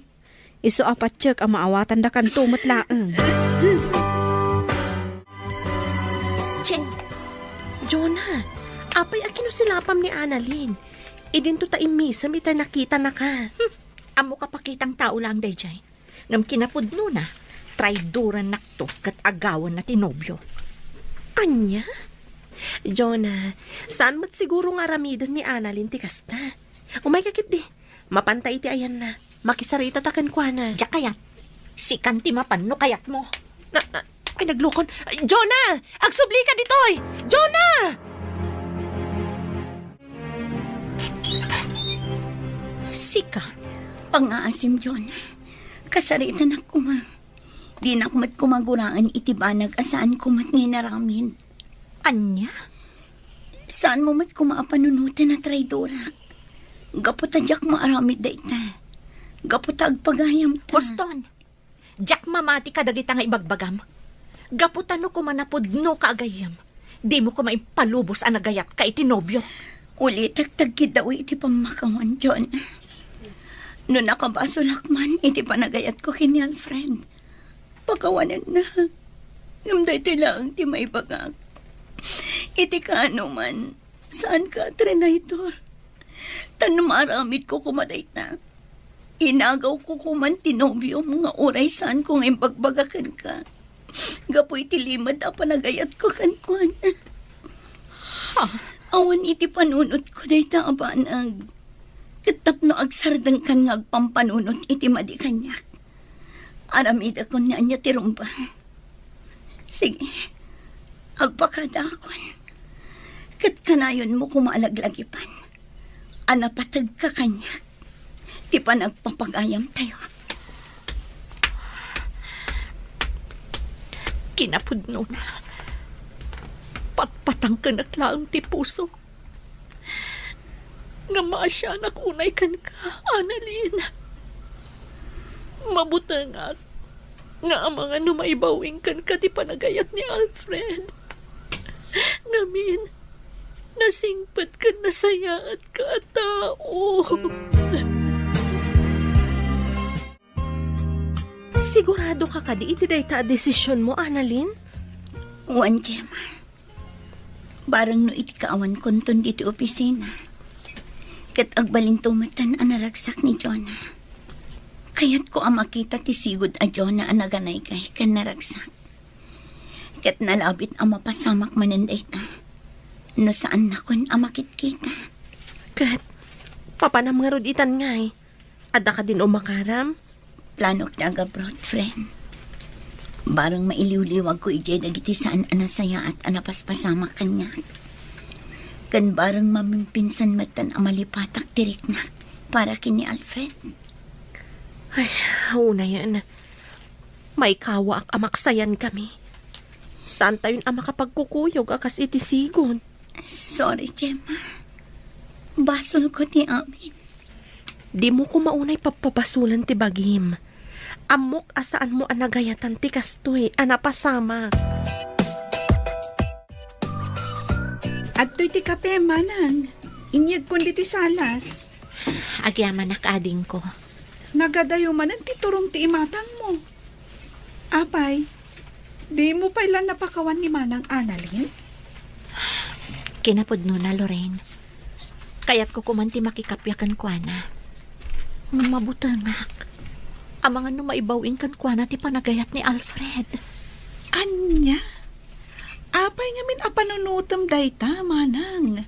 Isu a patiek a maawatandakanto met laeng. Jen. Jonah, apay a kinusilapam ni Annalyn? Idinto ta immisem ita nakitanaka. Hmm, ammo kapakitang tao laeng daydiay. Ngem kinapudnona, traidorannakto ket agawanna ti nobio. Ania? Jonah, saan met siguro nga aramiden ni Annalyn ti kasta? Umayka ketdi. Mapanta iti ayanna. Makisaritata kenkuana. Diak kayat. Sikan ti mapan no kayatmo. Na, na, ay, naglukon. Jonah! Agsublika ditoy! Jonah! Sika? Pangngaasim, Jonah. Kasaritanak koma. Dinak met koma guraen iti banag a saanko met nga inaramid. Ania? Saanmo met koma a panunoten a traidorak. Gapu ta diak maaramid dayta. Gapu ta agpagayamta. Huston! Diak mamati kadagita nga ibagbagam. Gapu ta no koma napudnoka a gayyem, dimo koma impalubos a nagayatka iti nobiok. Ulitek ta agkiddawi iti pammakawan, Jonah. No nakabasolak man iti panagayatko ken ni Alfred, pakawanennak. Ngem daytoy laeng ti maibagak. Iti kaano man, saanka a trinaydor. Ta no maaramidko koma dayta, inagawko koman ti nobiom nga uray saanko nga imbagbaga kenka gapu iti limed a panagayatko kenkuana. Ha? Awan iti panunotko dayta a banag. Ket tapno agsardengkan nga agpampanunot iti madi kaniak, aramidakon ni ania ti rumbeng. Sige, agpakadaakon. Ket kanayonmo koma a laglagipan a napategka kaniak ti panagpapagayamtayo. Kinapudnona, patpatangkenak laeng ti pusok. Ngem maasianak unay kenka, Annalyn. Mabutengak nga amangan no maibawing kenka ti panagayat ni Alfred. Ngamin, nasingpet ken nasayaatka a tao. Siguradoka kadi iti dayta a desisionmo, Annalyn? Wen, Gemma. Bareng no iti kaawankonton ditoy opisina, ket agbalinto metten a naragsak ni Jonah. Kayatko a makita ti sigud a Jonah a naganaygay ken naragsak. Ket nalabit a mapasamak manen dayta no saannakon a makitkita. Ket papanam ngarud itan ngay? Adda kadin umakaram? Planok ti agabroad, friend. Bareng mailiwliwagko idiay dagiti saan a nasayaat a napaspasamak kaniak. Ken bareng mamimpinsan metten a malipatak ti riknak para ken ni Alfred. Ay, unayen. Maikawaak a maksayankami. Saantayon a makapagkukuyog a kas iti sigud. Sorry, Gemma. Basolko ti amin. Dimo koma unay pappabasolen ti bagim. Ammok a saanmo a nagayatan ti kastoy a napasamak. Adtoy ti kape, manang. Inyegkon ditoy salas. Agyamanak, adingko. Nagadayo manen ti turong ti imatangmo. Apay, dimo pay la napakawan ni Manang Annalyn? Kinapudnona, Lorraine. Kayatko koman ti makikappia kenkuana. Ngem mabutengak. Amangan no maibaw-ing kenkuana ti panagayat ni Alfred. Ania? Apay ngamin a panunotem dayta, manang?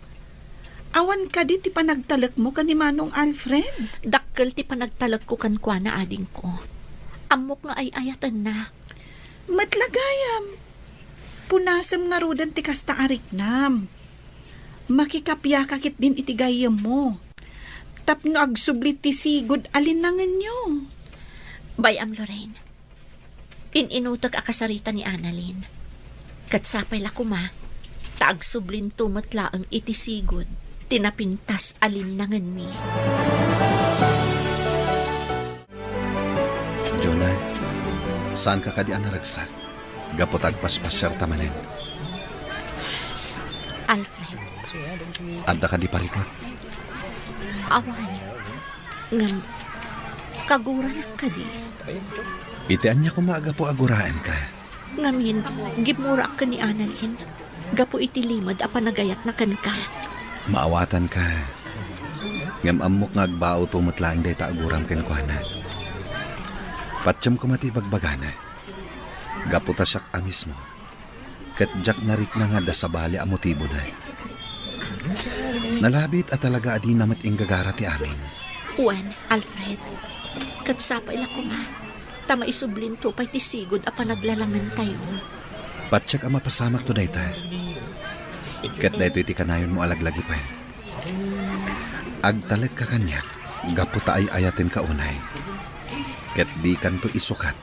Awan kadi ti panagtalekmo ken ni Manong Alfred? Dakkel ti panagtalekko kenkuana, adingko. Ammok nga ay-ayatennak. Met la gayam. Punasem ngaruden ti kasta a riknam. Makikapiaka ketdin iti gayyemmo. Tapno agsubli ti sigud a linnangenyo. Bay-am, Lorraine. In-inutek a kasarita ni Annalyn. Ket sapay la koma, ta agsublinto met laeng iti sigud ti napintas a linnangenmi. Jonah, saanka kadi a naragsak? Gapu ta agpaspasiarta manen. Alfred. Adda kadi parikut? Awan. Ngem, kaguranak kadi? Iti ania koma a gapu a guraenka? Ngamin, gimmuraak ken ni Annalyn gapu iti limed a panagayatna kenka. Maawatanka. Ngem ammok nga agbaawto met laeng dayta a guram kenkuana. Patiem koma ti ibagbagana. Gapu ta siak a mismo Ket diak narikna nga adda sabali a motibona. Nalabit a talaga a dina met inggagara ti amin. Wen, Alfred, ket sapay la koma, ta maisublinto pay ti sigud a panaglalamentayo. Patiek a mapasamakto dayta. Ket daytoy ti kanayonmo a laglagipen. Agtalekka kaniak gapu ta ay-ayatenka unay. Ket dikanto isukat